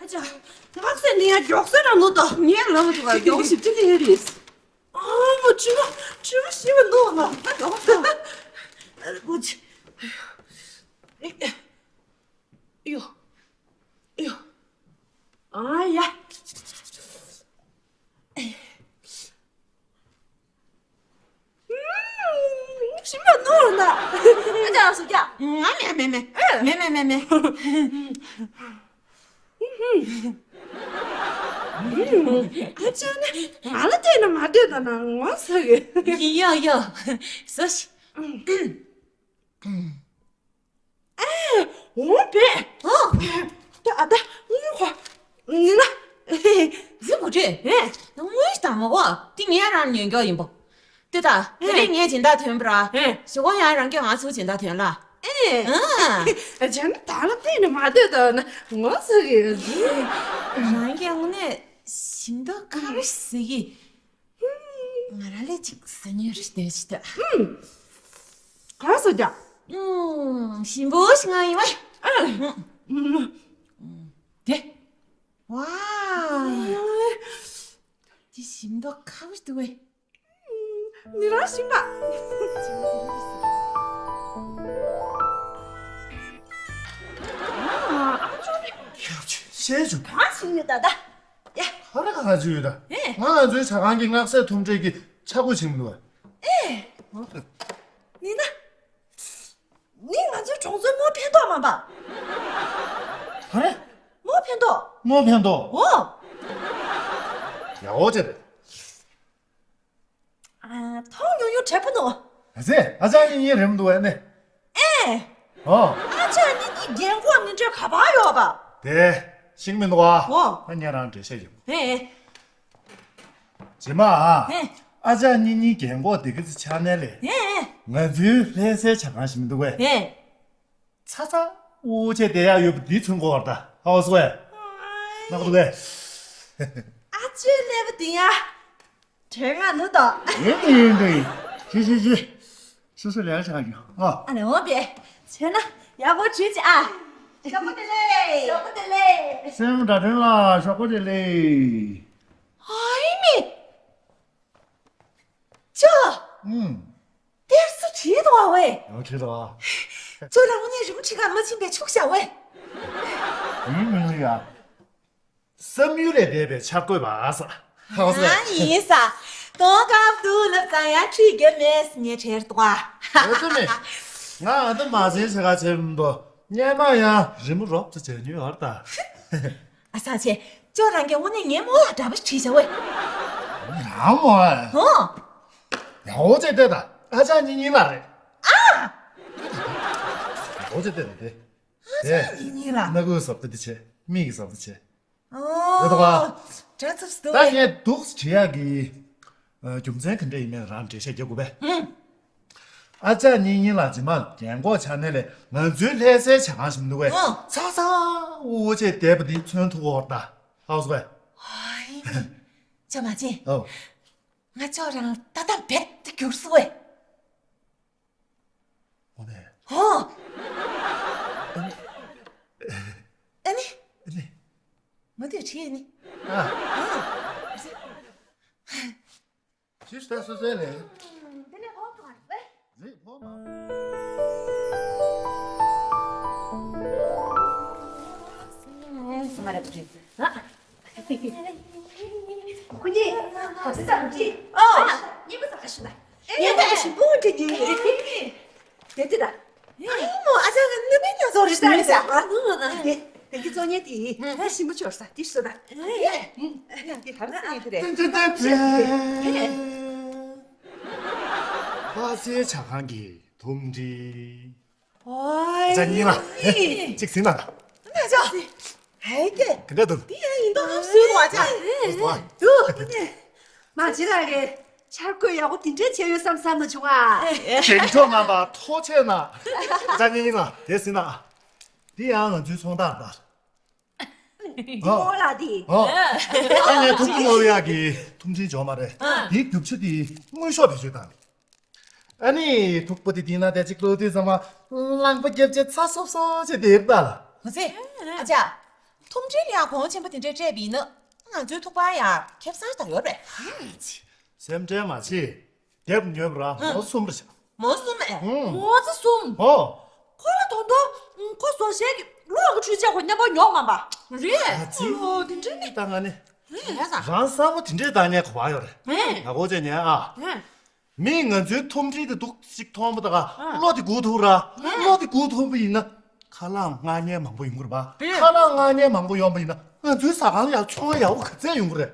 ཨ་ཅག་ངག་ཟེར་ནི་ཡ་མགྱོགས་ཟེར་ར་ནོ་ད། ངས་ལབ་འདུག་ག་མགྱོགས་ཞིབ་ཅི་ལི་ཡ་རེད། ཨ་མ་ཆུ་མ་ཆུ་མ་ཤི་བ་ནོ་ང་ད་ཨ་ལ་གོ་ཅི། ཡོ། ཡོ། ཨ་ཡ། ཞིམ་པ་ནོར་ན། ཨ་ཅག་སུ་ཀྱག་ང་མེད་མེད་མེད་མེད་མེད་མེད་མེད། ཨ་ཅག་ནི་ང་ལ་བལྟས་ན་མ་བལྟས་ད་ན་ངོ་ཚ་གི། ཡིན་ཡོ་ཡོ། ཟོ་ཤི། ཨེ། འོང་བས། ཨོ། ད་ཨ་ད་དངུལ་ཁོ། ཡིན་ན། ཟི་མུ་ཁྲི། ཨེ། དངུལ་དང་མོ་གོ་དེ་ངས་རང་ཉོས་མགྱོགས་ཡིན་པོ། དེ་ད་དེ་རིང་ངས་སྦྱིན་བདག་ཐོན་པ་ར། ཨེ། ཞོགས་ཀ་ཡང་རང་སྐྱོན་ང་ཚོ་སྦྱིན་བདག་ཐོན་ལ། ཨེ། ཨ། ཨ་ཅག་ནི་ད་ལ་བལྟས་ན་མ་བལྟས་ད་ན་ངོ་ཚ་གི། རང་སྐྱོན་དངོས་གནས་ཞིམ་མདོག་ཁ་པོ་ཞིག་གི། ང་རང་ལས་ཅིག་ཟ་ཉེ་རེ་བལྟས་ཅི་ད། ཨུམ། གང་ཟ་རྒྱ། ཨུམ། ཞིམ་པོ་ཞིག་ང་ཡིན་བ། ཨ། ཨུམ། དེ། ཝའོ། དེ་ཞིམ་མདོག་ཁ་པོ་འདུག་བས། ནི་རང་ཞིམ་པ། ཨ་ཅོ་ནི། ཁྱབ་ཆུ་ཤེས་ཆུ། གང་ཞིག་ཡོད་ད་ད། ཡ། ཧ་ར་ག་ང་ཚོ་ཡོད་ད། ཨེ། ང་ང་ཚོའི་ཇ་ཁང་གི་མངགས་སའི་ཐུམ་སྒྲིལ་གྱི་ཆ་བགོས་བྱེད་མི་འདུག་བ། ཨེ། ནི་ན། ནི་ང་ཚོའི་གྲོང་ཚོའི་རྨོ་ཕན་ཐོགས་མ་པ། ཧ་ར། རྨོ་ཕན་ཐོགས། རྨོ་ཕན་ཐོགས། འོ། ཡ་འོ་ཅེ་རེད། ཨ། མཐོང་ཉུང་ཉུང་བྲེད་པོ་ནོ། ཨ་ཙེ། ཨ་ཅག་གཉིས་གཉིས་རེམ་འདུག་ཨ་ནི། ཨེ། ཨོ། ཨ་ཅག་གཉིས་གཉིས་རྒན་གོག་ནི་འདྲ་ག་པར་ཡོད་པ། དེ་ཤིང་མི་འདུག་ཨ། ཨོ། ཨ་ཉན་རང་འགྲེལ་བཤད་ཡོད། ཨེ། རྗེས་མ་ཨ། ཨེ། ཨ་ཅག་གཉིས་གཉིས་རྒན་གོག་དེ་གི་ཚེ་ཆགས་ནས་ལས། ཨེ། ང་ཚོའི་ལྷ་སའི་ཇ་ཁང་ཞིག་མི་འདུག་གས། ཨེ། ཚ་ཚ་འུ་ཆེ་བསྡད་ཡག་ཡོད་པ་འདི་མཚོན་གོ་བར་ད་ཧ་བ་སོ་ཨེ། ནག་འདུག་གས། ཨ་ཅོའི་ཀླད་པ་འདི་ཡ། དྲན་ང་ནུ་དོ། ཡིན་འདི་ཡིན་འདི་ཡིན། ཤི་ཤི་ཤི། སོ་སོ་ལས་ཆགས་རྒྱུ་ཨ། ཨ་ནི་འོ་བས། བྱས་ན་ཡག་པོ་བྱོས་ཅི་ཨ། ཞོགས་པ་བདེ་ལེགས། ཞོགས་པ་བདེ་ལེགས། སེམས་དྲ་དྲན་ལ་ཞོགས་པ་བདེ་ལེགས། ཨ་ཡིན་མི། ཅོ། ཨུམ། གཏེར་སུ་བྲིས་འདུག་བ་ཝེ། ཡང་བྲིས་འདུག་བ། ཅོ་རང་ངོ་ནས་རི་མོ་བྲིས་ག་མ་ཕྱིན་པའི་ཕྱུག་བཞག་ཝེ། ཨུམ་ཨུམ་ཡ། བསམ་ཡུལ་ལས་འདས་པའི་འཆར་འགོད་པ་ས། ཧ་ས། ཨ་ཡིན་ས། གཏོང་སྐབས་དུ་ལབ་ཙང་ཡང་ཁྲིད་རྒྱབ་མེད་ངས་བྲེལ་འདུག་བ། ཨོ་ཙི་མེ། ང་ཨ་ད་མ་ཟིན་བྱེད་ག་བྱེད་མི་འདུག་སྙན་མ་ཡང་རི་མོ་རོབ་ཙམ་བྱས་ཉོས་བར་ད། ཨ་སང་ཆེ། ཅོ་རང་གི་དངོས་གནས་ངའི་རྨོ་ལ་འདྲ་པོ་ཞིག་བྲིས་བཞག་ཝེ། ཡང་མོ་ཨེ། ཧོ། ཡ་ཧོ་ཅེ་ཏེ་ད་ཨ་ཅག་གཉིས་གཉིས་ལ་རེད། ཨ། ཡ་ཧོ་ཅེ་ཏེ་ད་དེ། ཨ་ཅག་གཉིས་གཉིས་ལ། སྣ་ཁུག་ཟབ་ཏེ་དེ་ཆེ་མིག་གི་ཟབ་ཏེ་ཆེ། ཨོ། རེད་དོ་ག། དྲ་ཚབས་སུ་ད་ངས་འདུག་བྲིས་ཡག་གི། རྒྱུ་མཚན་ག་འདྲ་ཡིན་མིན་རང་འགྲེལ་བཤད་རྒྱག་དགོས་པས། ཨ་ཅག་གཉིས་གཉིས་ལ་རྗེས་མ་རྒན་གོག་ཆགས་ནས་ལས་ང་ཚོའི་ལྷ་སའི་ཇ་ཁང་ཞིག་མི་འདུག་གས། ཨོ། ཚ་ཚ་འུ་ཆེ་བསྡད་པ་འདི་མཚོན་ཐུབ་ཀྱི་ཡོད་རེད་ད། ཧ་གོ་སོང་ངས། ཧོ་ཡིན། ཅོ་མ་ཅི། ཨོ། ང་ཅོ་རང་ལ་ལྟ་སྟངས་རྦད་དེ་འགྱུར་སོང་ངས། འོ་ནས། ཧོ། ཨ་ནི། ཨ་ནི། ཨ་ནི། མ་དེ་བྲིས་ནི། ཨ། ཨ། ཅི་ཞིག་ད་སོ་སོའི་ལས། འདི་ནས་ཕོག་ཐུག་ཨ་ལེ། རེད་ཕོག་མ། སུ་མ་རེད་བྲིས། ཨ། ཁུ་ཉི། ཧ་སི་ཙམ་ཅི། ཨོ། ཉི་མ་ཙག་ཤི་ད། ཉི་མ་ཞིམ་པོ་འདྲ་ཉི། དེ་དེ་ད། ཨ་མོ་ཨ་ཅག་གི་ནུ་མའི་ཉ་ཚོ་རེད་ཟེར་ཟེར། ཨ་ནུ་ཨ་ནུ། དེ་དེ་གི་ཚོ་ཉེ་དེ་ད་ཞིམ་པོ་ཆོར་ས་དེ་སུ་ད། དེ་ཧ་སི་ཉེ་དེ་རེད། ཏན་ཏན་ཏན་ཏན། ལྷ་སའི་ཇ་ཁང་གི་ཐུམ་སྒྲིལ། ཨོའི། ཅག་གཉིས་ལ། གཅིག་ཟིན་ན། ན་ཅག་ཧེ་ཀེ། ག་འདྲ་འདུག་འདི་ཡང་ཡིན་མདོག་ཁམས་བཟོས་འདུག་ཨ་ཅག་འདུག་མ་ཇི་ལ་གི་འཆར་འགོད་ཡག་པོ་འདི་འདྲས་བྱས་ཡོད་བསམ་བསམ་མ་བྱུང་ཨ། རྒན་གོག་རྣམ་པ་ཐུགས་རྗེ་གནང་། ཅག་གཉིས་ལ་དེ་ཟིན་ན། འདི་ཡང་ང་ཚོའི་ཚོང་རྟགས་རེད། འདི་ཨོ་ལ་འདི། ཨོ། ཨ་ནི་ཐུག་པ་མོ་ཡག་གི་ཐུམ་སྒྲིལ་འཇོག་མ་རེད། འདི་རྒྱུ་ཆ་དེ་དངུལ་ཤོག་བེད་སྤྱོད་དང་། ཨ་ནི་ཐུག་པ་དེ་དེ་ན་དེ་གཅིག་ལོ་དུས་ཙམ་པ་རླངས་པ་བརྒྱབ་བྱས་ཚ་སོབ་སོབ་བྱས་བསྡད་ད་ལ། ཧོ་ཙི། ཨ་ཅག་ཐུམ་སྒྲིལ་ཡང་གོང་ཆེན་པོ་དེ་འདྲས་སྤྲད་པ་ཡིན་ན་ང་ཚོའི་ཐུག་པ་ཡང་ཁེ་བཟང་ཞིག་ད་ཡོད་རེད། སེམས་ཁྲལ་མ་བྱེད། རྒྱབ་ཉོས་པ་ར་མོ་གསུམ་རེད་ཤག་མོ་གསུམ་ཨེ། ཨུམ། མོ་ཙི་གསུམ། ཧོ། ཁོ་ལ་དོན་དུ་ཁོ་བཟོ་ཤེས་ཀྱི་གློག་གི་འཕྲུལ་ཆས་ཁོ་མཉམ་པོ་ཉོ་མ་པ། རེད། ཨ་ཙི། ཨོ་དེ་འདྲས་ནི། ད་ང་ནི། རེད་ས། རང་ས་བོ་དེ་འདྲས་ད་ངས་གོ་བ་ཡོད་རེད། ཨེ། ང་གོ་ཅེ་ཉན་ཨ། ཨེ། མིས་ང་ཚོའི་ཐུམ་སྒྲིལ་དེ་འདུག་ཅིག་མཐོང་པ་དང་། ཨ། བློ་དེ་སྒུག་ཐུབ་ར། ཨ། བློ་དེ་སྒུག་ཐུབ་པ་ཡིན་ན། ཁ་ལག་མངགས་མཁན་མང་པོ་ཡོང་གི་རེད་པ། དེ། ཁ་ལག་མངགས་མཁན་མང་པོ་ཡོང་པ་ཡིན་ན་ང་ཚོའི་ཟ་ཁང་ལ་ཡང་ཚོང་ཡག་པོ་ག་ཚད་ཡོང་གི་རེད།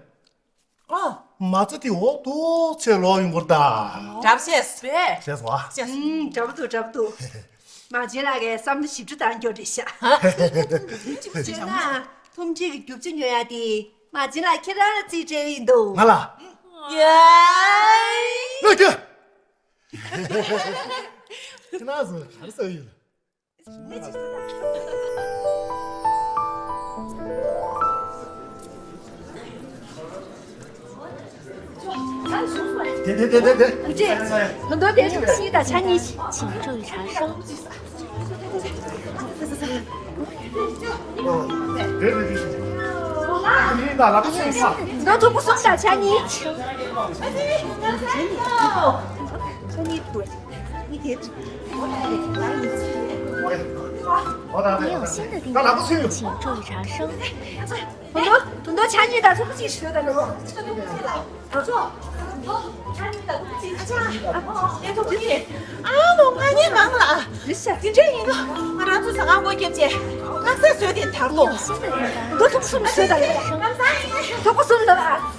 ཨ། མ་རྩ་དེ་འོག་ཏུ་ཚད་ལོག་ཡོང་གི་རེད་ད། འདྲ་པོ་བྱས། བྱས་སོང་ཨ། བྱས། ཨུམ། འདྲ་པོ་འདུག་འདྲ་པོ་འདུག་མ་བྱན་ལགས་ཀྱིས་བསམ་བློ་ཞིབ་ཕྲ་བཏང་རྒྱུ་རེད་ཤག་བྱས་ན་ཐུམ་སྒྲིལ་གྱི་རྒྱུ་ཆ་ཉོ་ཡ་དེ་མ་བྱན་ལགས་ཁྱེད་རང་ལ་རྩིས་སྤྲད་ཡིན་འདུག་ང་ལ། ཡ། ལོས་རྒྱུ། ཁྱེད་རང་ཚོ་ག་རེ་ཟེར་ཡོད། དེ་དེ་དེ་དེ་དེ། ད་དུང་ཕྱི་དང་ཆ་གཉིས། 请注意查收。 ད་ལག་པ་སེམས་ཤ། ད་ཐུག་པ་གསུམ་དང་ཆ་གཉིས། ཆ་གཉིས་དགོས། 你有新的订单，请注意查收。 ད་ལྟ་ཆ་གཉིས་དང་ཐུག་པ་གཅིག་ཞུ་ད་ལོ། ཨ་ལོ། ང་གཉིས་མང་ལ། དེ་འདྲ་ཡིན་ན་ང་རང་ཚོ་ཟ་ཁང་སྒོ་བརྒྱབ་རྗེས་མངགས་ས་བཟོས་ཏེ་དར་ལོ། ད་ཐུག་པ་གསུམ་ཞུ་ད་ལོ། ཐུག་པ་གསུམ་ལ།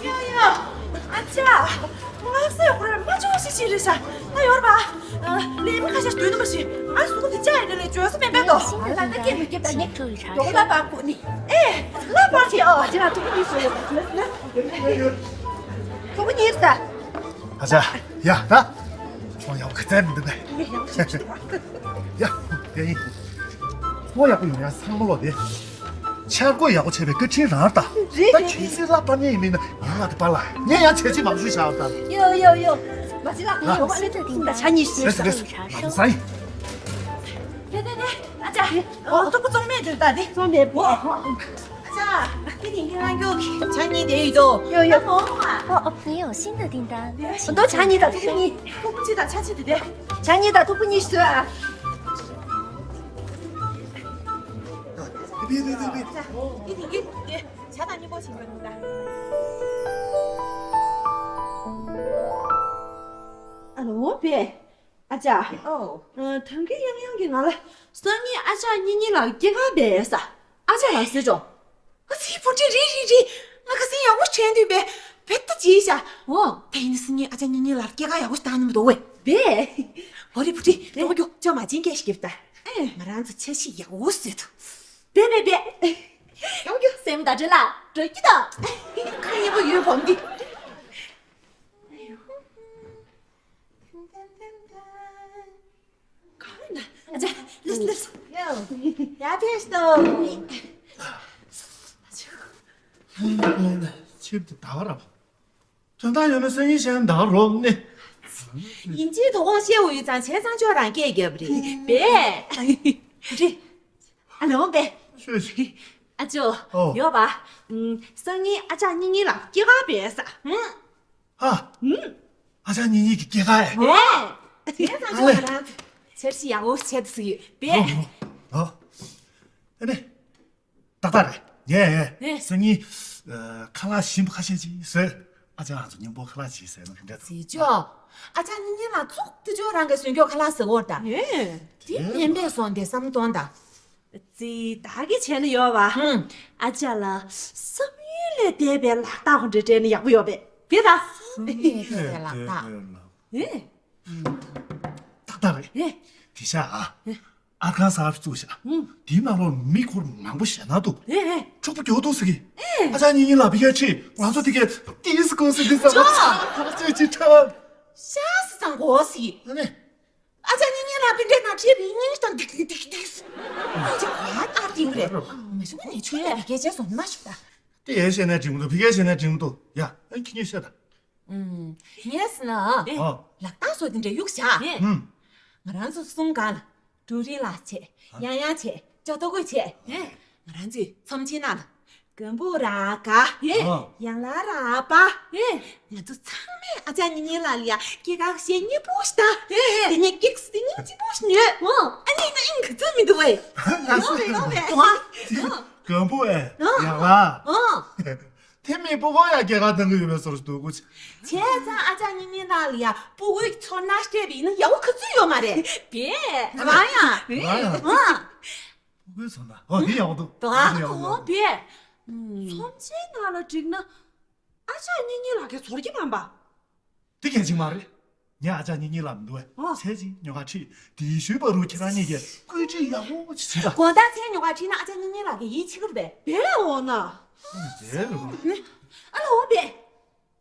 ཡོ་ཡོ། ཨ་ཅག་མངགས་ས་ཡོད་ཁོ་རང་མ་ཆོག་ཤི་ཤི་རེད་ཤག་ད་ཡོར་བ། ལས་མི་ཁ་ཤས་སྡོད་ནི་མ་ཤི། ཨ་སུ་གི་ཅག་ཡིན་ལས་བཅོས་ས་མེད་པས་དོ། ཨ་ལ་ད་སྐད་མི་སྐྱེ་ད་ནི། ཡོག་ལ་པ་ཀུ་ནི། ཨེ། ལ་པར་ཅི་ཨོ། ཅི་ན་ཐུག་གི་སོ་ཡོ། ཐུག་གི་ཉིར་ས། ཨ་ཅག་ཡ་ད། ཁྱོད་ཡག་གི་བཙན་མི་འདུག་གས། ཡ་དེ་ཡིན། ཁྱོད་ཡག་པོ་ཡོང་ཡ་ཚང་མ་ལོ་དེ། འཆར་འགོད་ཡག་པོ་བྱས་པའི་བཀའ་དྲིན་རང་ལ་ལྟ། རེད་ད་རེད། ཁྱེད་ཚོས་ལ་པར་ཉན་ཡིན་མིན་ན་ང་ལ་དེ་པར་ལ་ངས་ཡང་བྱས་རྗེས་མང་ཤོས་བཞག་ད། ཡོ་ཡོ་ཡོ། མ་གཞི་ལ་ཡོ་མ་ལེ་ཐུག་ད་ཆ་གཉིས་ཤོད་རེད་རེད་རེད། ས་ཡིན། རེད་རེད་རེད། ཨ་ཅག་ཨོ་ཐུག་པ་བཙོང་མེད་འདུག་ད་དེ་བཙོང་མེད་པོ། ཨ་ཅག་ཁྱེད་ནི་ཁྱེད་རང་སྐྱོ་གི་ཆ་གཉིས་དེ་ཡོད་དོ། ཡོ་ཡོ། ཨོ་ཨོ། 你有新的订单，请 ཐུག་པ་ཆ་གཉིས་དང་ཐུག་པ་གཉིས། ཐུག་པ་གཅིག་དང་ཆ་གཅིག་དེ་དེ། ཆ་གཉིས་དང་ཐུག་པ་གཉིས་ཤོད་ཨ། ཨ་ལོ་བེ། ཨ་ཅག་ཨོ། ད་གིན་ཡང་ཡང་གིས་ང་ལ་སང་ཉིན་ཨ་ཅག་གཉིས་གཉིས་ལ་སྐྱེས་སྐར་འབད་ས། ཨ་ཅག་ལ་ཟེར་ཅོ། ཨ་ཙི་བུ་ཁྲིད་རི་རི་རི། ང་ཁ་སང་ཡག་པོ་དྲན་དུས་བེ། བེ་ད་ཅི་ཤ། ཨོ། ད་ཡིན་ན་སང་ཉིན་ཨ་ཅག་གཉིས་གཉིས་ལ་སྐྱེས་སྐར་ཡག་པོ་ཞིག་བཏང་ནི་མི་འདུག་བེ། བེ། ཨོ་རི་བུ་ཁྲིད་ཡོང་རྒྱུ་ཅོ་མ་ཅིན་སྐད་ཞིག་གིབ་ད། ཨེ། ང་རང་ཚོ་འཆར་གཞི་ཡག་པོ་བཟོས་འདུག་བེ་བེ་བེ། ཡོང་རྒྱུ་སེམས་ད་དྲན་ལ་འགྲོ་རྒྱུ་ད། ཁ་ཉེ་པོ་ཡོད་བོམ་འདི། གང་ན། ཨ་ཅག་ལེབ་ལེབ། ཡ་ཕེ་སྟོ། ཆིབ་དེ་ད་བ་ར། དོན་དག་ཡོད་ན་སང་ཉིན་བཤད་ན་ད་རོགས་ནི། ཡིན་གཅིག་དོ་དགོང་བཤད་འོ་ཡོད་ཙང་བྱས་ཙང་ཅོག་རང་སྐད་རྒྱབ་རེད་པས། རེད། ཨ་ལོ་པས། ཤོད་ཤོད། ཨ་ཅོ། ཨོ། ཡོད་པ། ཨུམ། སང་ཉིན་ཨ་ཅག་གཉིས་གཉིས་ལ་སྐྱེས་སྐར་འབད་ས། ཨུམ། ཧ། ཨུམ། ཨ་ཅག་གཉིས་གཉིས་ཀྱི་སྐྱེས་སྐར་ཡ། རེད། བྱས་ཙང་ཅོག་རང་། འཆར་གཞི་ཡག་པོ་བྱས་ཏེ་ཟིག་ཡོད་པས། ཨོ། ཨོ། ཨ་ནི། ཏག་ཏག་རེད། ངས་ཨེ། སང་ཉིན་ཨ། ཁ་ལག་ཞིམ་པོ་ཁ་ཤས་ཅིག་བཟོས། ཨ་ཅག་ང་ཚོ་མཉམ་པོ་ཁ་ལག་ཅིག་བཟས་ན་ག་འདྲ་འདུག་ཟེར་ཅོ། ཨ་ཅག་གཉིས་གཉིས་ལ་ཙོག་ཏུ་ཅོ་རང་གི་བཟོས་མགྱོགས་ཁ་ལག་ཟེར་བོར་ད། ཨེ། དེ་ཕན་པས་སོང་དེ་བསམ་གཏོང་ད། ཙི་ད་གི་བྱས་ན་ཡོད་བ། ཧུམ། ཨ་ཅག་ལ་བསམ་ཡུལ་ལས་འདས་པའི་ལག་རྟགས་ཁོ་འདྲ་སྤྲད་ན་ཡག་པོ་ཡོད་པས་དེ་ད། བསམ་ཡུལ་ལས་འདས་པའི་ལག་རྟགས། ཨེ། ཏག་ཏག་རེད། ཨེ། དེ་ཤ་ཨ། ཨེ། ཨར་ཁང་གསར་བཙུགས་ཤག་ཨུམ། དེའི་ནང་ལོགས་མི་འཁོར་མང་པོ་ཞེ་ན་འདུག་ཨེ་ཨེ། འཁྱོག་པོ་མགྱོགས་འདུག་ཟེར་གི་ཨེ། ཨ་ཅག་གཉིས་གཉིས་ལ་བི་ག་ཆེ་ང་ཚོ་དེ་གས་ཏིས་ཀོ་ཟེར་གི་ཟེར་བ་ཅོ། ཁ་ཅིག་ཅིག་ཁྲབ། ཤ་སི་ཙང་གོ་སི། ཨ་ནི། ཨ་ཅག་གཉིས་གཉིས་ལ་བི་འདྲེ་ནག་ཁྲིའི་རིང་ཉིན་དང་ཏིག་ཏིག་ཏིག་ཨ་ཅག་ག་ཨ་ཏིང་རེད། མ་ཤུ་ནི་ཆུ་ཡ་བི་ག་ཆེ་སོང་མ་ཤུ་ད། དེ་ཡས་བཤད་ནས་འགྲིག་མི་འདུག་བི་ག་བཤད་ནས་འགྲིག་མི་འདུག་ཡ་ཨ་ཁྱི་གཉིས་བཤད་ད། ངས་ཟེར་ན། ཨོ། ལག་རྟགས་སོགས་དེ་འདྲ་གཡུགས་བཞག་ཨུམ། ང་རང་ཚོ་གསུམ་སྒང་ལ། ཀྲུའུ་རིན་ལགས་བྱས། ཡང་ཡང་བྱས། ཅོ་ཏོ་གོས་བྱས། ང་རང་ཚོས་ཚོམས་ཆེན་ནང་ལ། གམ་བུ་ར་ག་ཨོ། ཡང་ལ་ར་པ། ང་ཚོ་ཚང་མས་ཨ་ཅག་གཉིས་གཉིས་ལ་ལ་ཡ་སྐྱེས་སྐར་གཞས་སྙན་པོ་ཞིག་དང་། དེ་ནས་ཀེག་སི་དེ་སྙིང་རྗེ་པོ་ཞིག་ཉོས། ཨོ། ཨ་ནི་ན་ཨིན་ག་ཚོད་མི་འདུག་བས། ང་ཚོ་ཡོང་བས་ཡོང་བས། གམ་བུ་ཨེ། ཡང་ལ། ཨོ། ཁྱེད་མི་སྤུ་གུ་ཡ་སྐྱེལ་ཀ་གཏང་གི་ཡོད་པའི་བཟོ་འདྲ་འདུག་གོ། བྱས་ཙང་ཨ་ཅག་གཉེན་ཉེ་ལགས་ལ་ཡ་སྤུ་གུའི་ཚོར་སྣང་སྤྲད་པ་ཡིན་ན་ཡག་པོ་ག་ཚོད་ཡོད་མ་རེད། བྱས། རང་ཡང་། རང་ཡང་། ཨ། སྤུ་གུའི་ཚོར་སྣང་། ཨོ་དེ་ཡག་པོ་འདུག་དེ་ཡག་པོ་འདུག་ཨོ་བྱས། ཚོམས་ཆེན་ནང་ལ་བསྒྲིགས་ན་ཨ་ཅག་གཉེན་ཉེ་ལགས་ཀྱིས་ཚོར་གྱི་མིན་པ། དེ་གལ་ཆེན་མ་རེད། ངས་ཨ་ཅག་གཉེན་ཉེ་ལགས་མི་འདུག་བས། ཨོ། ཚེ་གཅིག་ཉོ་ག་ཁྲིད་དེ་ཞུས་པ་རུ་ཁྱེད་རང་གཉིས་ཀྱིས་བཀོད་སྒྲིག་ཡག་པོ་ཅིག་བྱེད་ད། དགོང་དག་ཚེ་ཉོ་ག་ཁྲིད་ན་ཨ་ཅག་གཉེན་ཉེ་ལགས་ཀྱིས་ཡིད་ཆེས་ཀྱི་རེད་པས། བྱས་འོ་ན། ཨ་ནི་བྱས་རུ། ཨ་ལ་འོ་བྱས།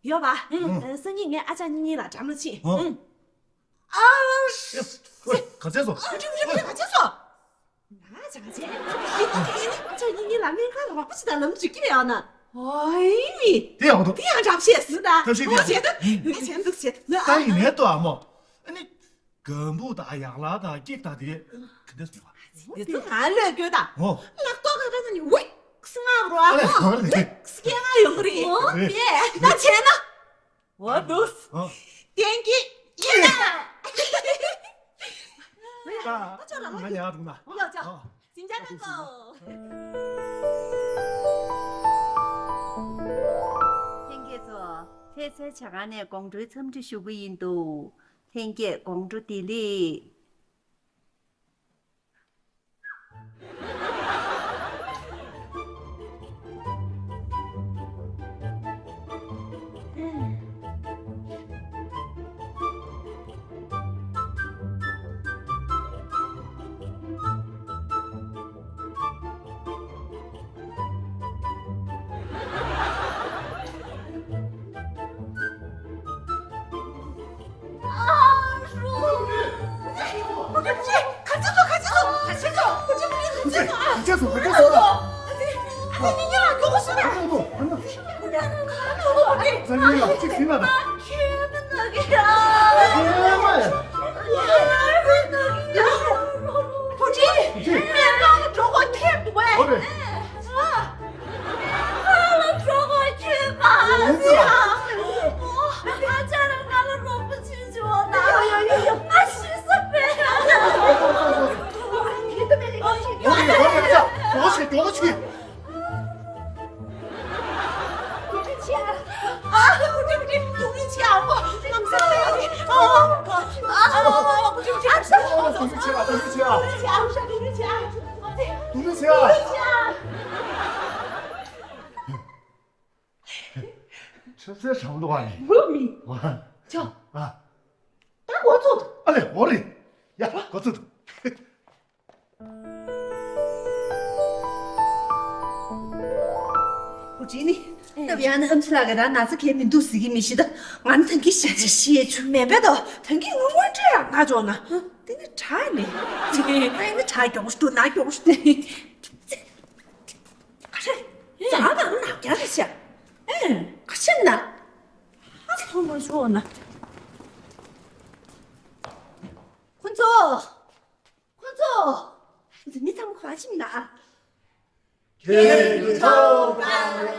ཡོད་པ། ཨང་། སང་ཉིན་ངས་ཨ་ཅག་གཉེན་ཉེ་ལགས་འགྲམ་ལ་ཕྱིན། ཨོ། ཨང་། ཨ། ཨེ། ཨེ། ག་ཚད་སོང་། ཨ་ཁྲི་ཁྲི་ཁྲི་ག་ཚད་སོང་། ང་ཅག་ཅེ། ཨ་ཅག་གཉེན་ཉེ་ལགས་སྨན་ཁང་ལ་རོགས་པ་བྱེད་དང་ལབ་འཇུག་གི་རེད་ཨ་ན། ཨོའི། དེ་ཡག་པོ་འདུག་དེ་ཡང་འགྲམ་བཤད་ཟིན་ད། ཐབས་ཤེས་ཨོ་དེ་བྱེད་ད། ཨ་བྱེད་འདུག་བྱེད་ད། ད་ཡིན་ནའི་ལྟོས་ཨ་མོ། ཨ་ནི། སྒམ་པོ་དང་ཡག་ལ་དང་ཀེག་དང་དེ་ག་འདྲ་སོང་བ། དེ་ཚོ་ང་ལོས་དགོས་ད། ཨོ། ལག་ཏོག་ག་ག་ན་ནི་ཝིག་སི་ང་བ་རོ་ཨ་ཨ་ལས་མོ། ཧོ་ལས། ཝིག་སི་སྐྱེ་ང་ཡོང་གི་རེད། ཨོ་ཨེ། ད་བྱས་ན། འོ་འདུག་ཨ། བསྟན་གྱི་ཡིན་ན། ད་ད་ཅོ་ར་ང་ཉལ་འདུག་ན། ཡོ་ཅོ། ཨ། ཟིང་ཆ་གང་གོ། ལྷན་རྒྱས་ཚོ། ལྷ་སའི་ཇ་ཁང་ནས་དགོང་དྲོའི་འཚམས་འདྲི་ཞུ་གི་ཡིན་འདུག་ལྷན་རྒྱས་དགོང་དྲོ་བདེ་ལེགས། ཁྱོད་ང་ལ་གྲོད་ཁོག་ཁེབས་འདུག་གས། ཨོ་རེད། ཨ། ང་ལ་གྲོད་ཁོག་ཁེབས་པ་ཨ་ཅག་རང་ང་ལ་རོགས་པ་བྱེད་ཆོག་ད། ཡོ་ཡོ་ཡོ་ཡོ། ང་ཤི་ས་པས། ཨོ་རེད་ཨོ་རེད་ཨ་ཅག་ཨོ་ཤི་ཨོ་ཤི། ཆབ་སྲིད་ཧྲང་འདུག་ཨ་ནི། བུ་མི། ཨ། ཅོ། ཨ། ད་འགོ་ཚུགས། ཨ་ལེ་འོ་རེད། ཡ་འགོ་ཚུགས། བུ་ཅི་ནི། ཨེ། ད་བྱས་ན་ཨམ་ཆི་ལགས་ཀྱིས་རང་ན་ཚ་གང་ཡང་མི་འདུག་ཟེར་གྱི་མི་ཤེས་ད། ང་ནི་ད་གིན་ཤ་ཆ་ཤི་ཡས་བྱུང་མེད་པས་ད། ད་གིན་ངོ་དངོས་འབྲེལ་རང་ན་འཇོག་ན། དེ་ནི་དྲག་ནི། ཨེ་ནི་དྲག་མགྱོགས་ཤོག་ན་མགྱོགས་ཤོག་ནི། ག་རེ། ཟ་དང་ནག་རྐྱང་རེད་ཤག་ཨེ། ག་ཕྱིན་ན། ཨ་ཐོང་མ་ཤོག་ན། ཁོ་ཚོ། ཁོ་ཚོ། མི་ཚང་མ་ག་པར་ཕྱིན་ན། ཁྱེད་ཀྱི་ཆོ་ག་ལ་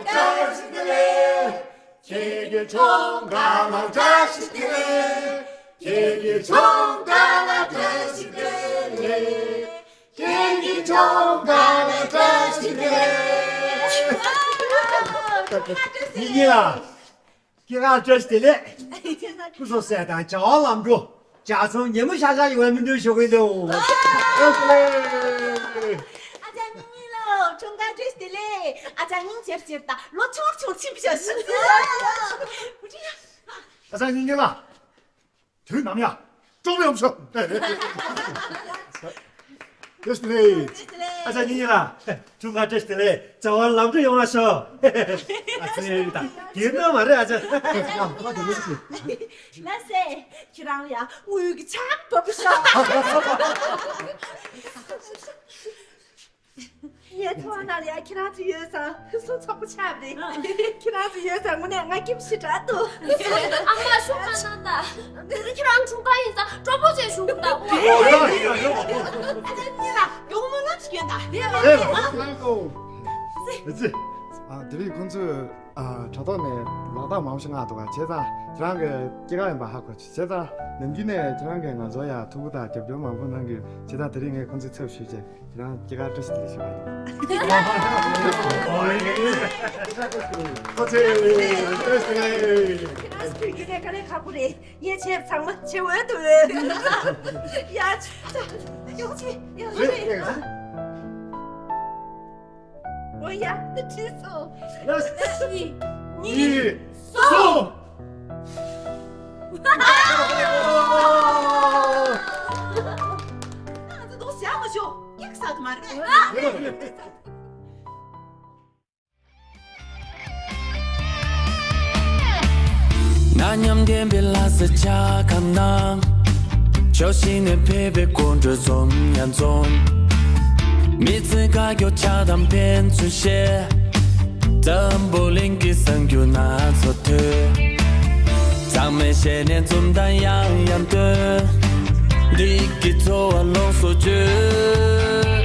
བཀྲ་ཤིས་བདེ་ལེགས། ཁྱེད་ཀྱི་ཆོ་ག་ལ་བཀྲ་ཤིས་བདེ་ལེགས། ཁྱེད་ཀྱི་ཆོ་ག་ལ་བཀྲ་ཤིས་བདེ་ལེགས། ཁྱེད་ཀྱི་ཆོ་ག་ལ་བཀྲ་ཤིས་བདེ་ལེགས། ཡིན་ཡིན་ལ། སྐྱེས་སྐར་བཀྲ་ཤིས་བདེ་ལེགས། སྐུ་གཟུགས་གསལ་དང་བྱ་བ་ལམ་འགྲོ། ལྗགས་རྩོམ་ཉིན་མོ་ཤར་ཤར་ཡོང་བའི་སྨོན་འདུན་ཞུ་གི་འདུག་ཨ་ཅག་གཉེན་ཉེ་ལགས་འཁྲུངས་སྐར་བཀྲ་ཤིས་བདེ་ལེགས། ཨ་ཅག་སྙིང་རྗེ་རྗེ་དང་ལོ་ཆུང་ཆུང་ཕྱིན་པ་ཤག་ཨ་ཅག་གཉེན་ཉེ་ལགས། དུས་ནམ་ཡང་སྤྲོ་པོ་ཡོང་ཤོག་བཀྲ་ཤིས་བདེ་ལེགས། ཨ་ཅག་སྙིང་ཉེ་ལགས། འཁྲུངས་སྐར་བཀྲ་ཤིས་བདེ་ལེགས། བྱ་བ་ལམ་འགྲོ་ཡོང་བ་ཤོག་ཨ་ཙི་ཡ་ཡ་ད་རྒན་ནོ་མ་རེད་ཨ་ཅག་ལགས་སེ། ཁྱེད་རང་ལ་ཡ་དངུལ་གྱི་ཆར་བབས་ཤོག་ངའི་ཐོག་ན་ལ་ཡ་ཁྱེད་རང་ཚོ་ཡོད་ཙང་ཕུན་སུམ་ཚོགས་པོ་ཆགས་པ་རེད། ཁྱེད་རང་ཚོ་ཡོད་ཙང་དངོས་གནས་ང་སྐྱིད་པོ་ཞེ་དྲག་འདུག་ཨ་མ་ཤོག་ང་ན་ད། དེ་རིང་ཁྱེད་རང་འཁྲུངས་སྐར་ཡིན་ཙང་སྤྲོ་པོ་བྱས་བཞུགས་དང་། ཨ་ཅག་གཉེན་ཉེ་ལགས་མགྱོགས་མོ་ལ་ཅིག་ཡོད་ད། ཨེ་ལགས་སོ། ཨ། དེ་རིང་ཁོང་ཚོས་ཨ་དྲ་ཐོག་ནས་ལག་རྟགས་མང་པོ་ཞིག་མངགས་འདུག་ག་བྱས་ཙང་ཁྱེད་རང་གི་སྐྱེས་སྐར་ཡིན་པ་ཧ་གོ་བྱས་ཙང་ནམ་རྒྱུན་ནས་ཁྱེད་རང་གིས་ང་ཚོ་ཡ་ཐུགས་ཁུར་དང་རྒྱབ་སྐྱོར་མང་པོ་གནང་གི་ཡོད། བྱས་ཙང་དེ་རིང་ངས་ཁོང་ཚོའི་ཚབ་ཞུས་བྱས་ཁྱེད་རང་སྐྱེས་སྐར་བཀྲ་ཤིས་བདེ་ལེགས་ཞུ་བ་ཡིན། ཁྱེད་རང་སྐུ་ཡོད་ནས་དཀའ་ལས་ཁག་པོ་རེད། ཡ་ཆེ་ཚང་མ་ཆེ་འོས་དུ་འོས། ཡ་ཆ་ཡོང་ཆེ་ཡོང་ཆེ། འོ་ཡ་ད་བྲིས་སོང་། གཉིས་གསུམ། ང་ཚོ་དོགས་ཟ་མ་ཤོག་སྐྱག་ཟ་གི་མ་རེད། ན་མཉམ་ལྡན་པའི་ལྷ་ས་ཆ་ཁམས་ན། ཕྱོགས་བཞི་ནས་ཕེབས་པའི་སྐུ་མགྲོན་འཛོམས་ཡང་འཛོམས། མི་ཚེ་དཀའ་སྐྱོ་ཆགས་དང་ཕན་ཚུན་བཤད། འཛམ་བུ་གླིང་གི་གསར་འགྱུར་སྣ་ཚོགས་ཐོས། ཚང་མས་ཞལ་ནས་འཛུམ་མདངས་ཡང་ཡང་སྟོན། འདི་གི་ཚོར་བ་ལོངས་སུ་སྤྱོད།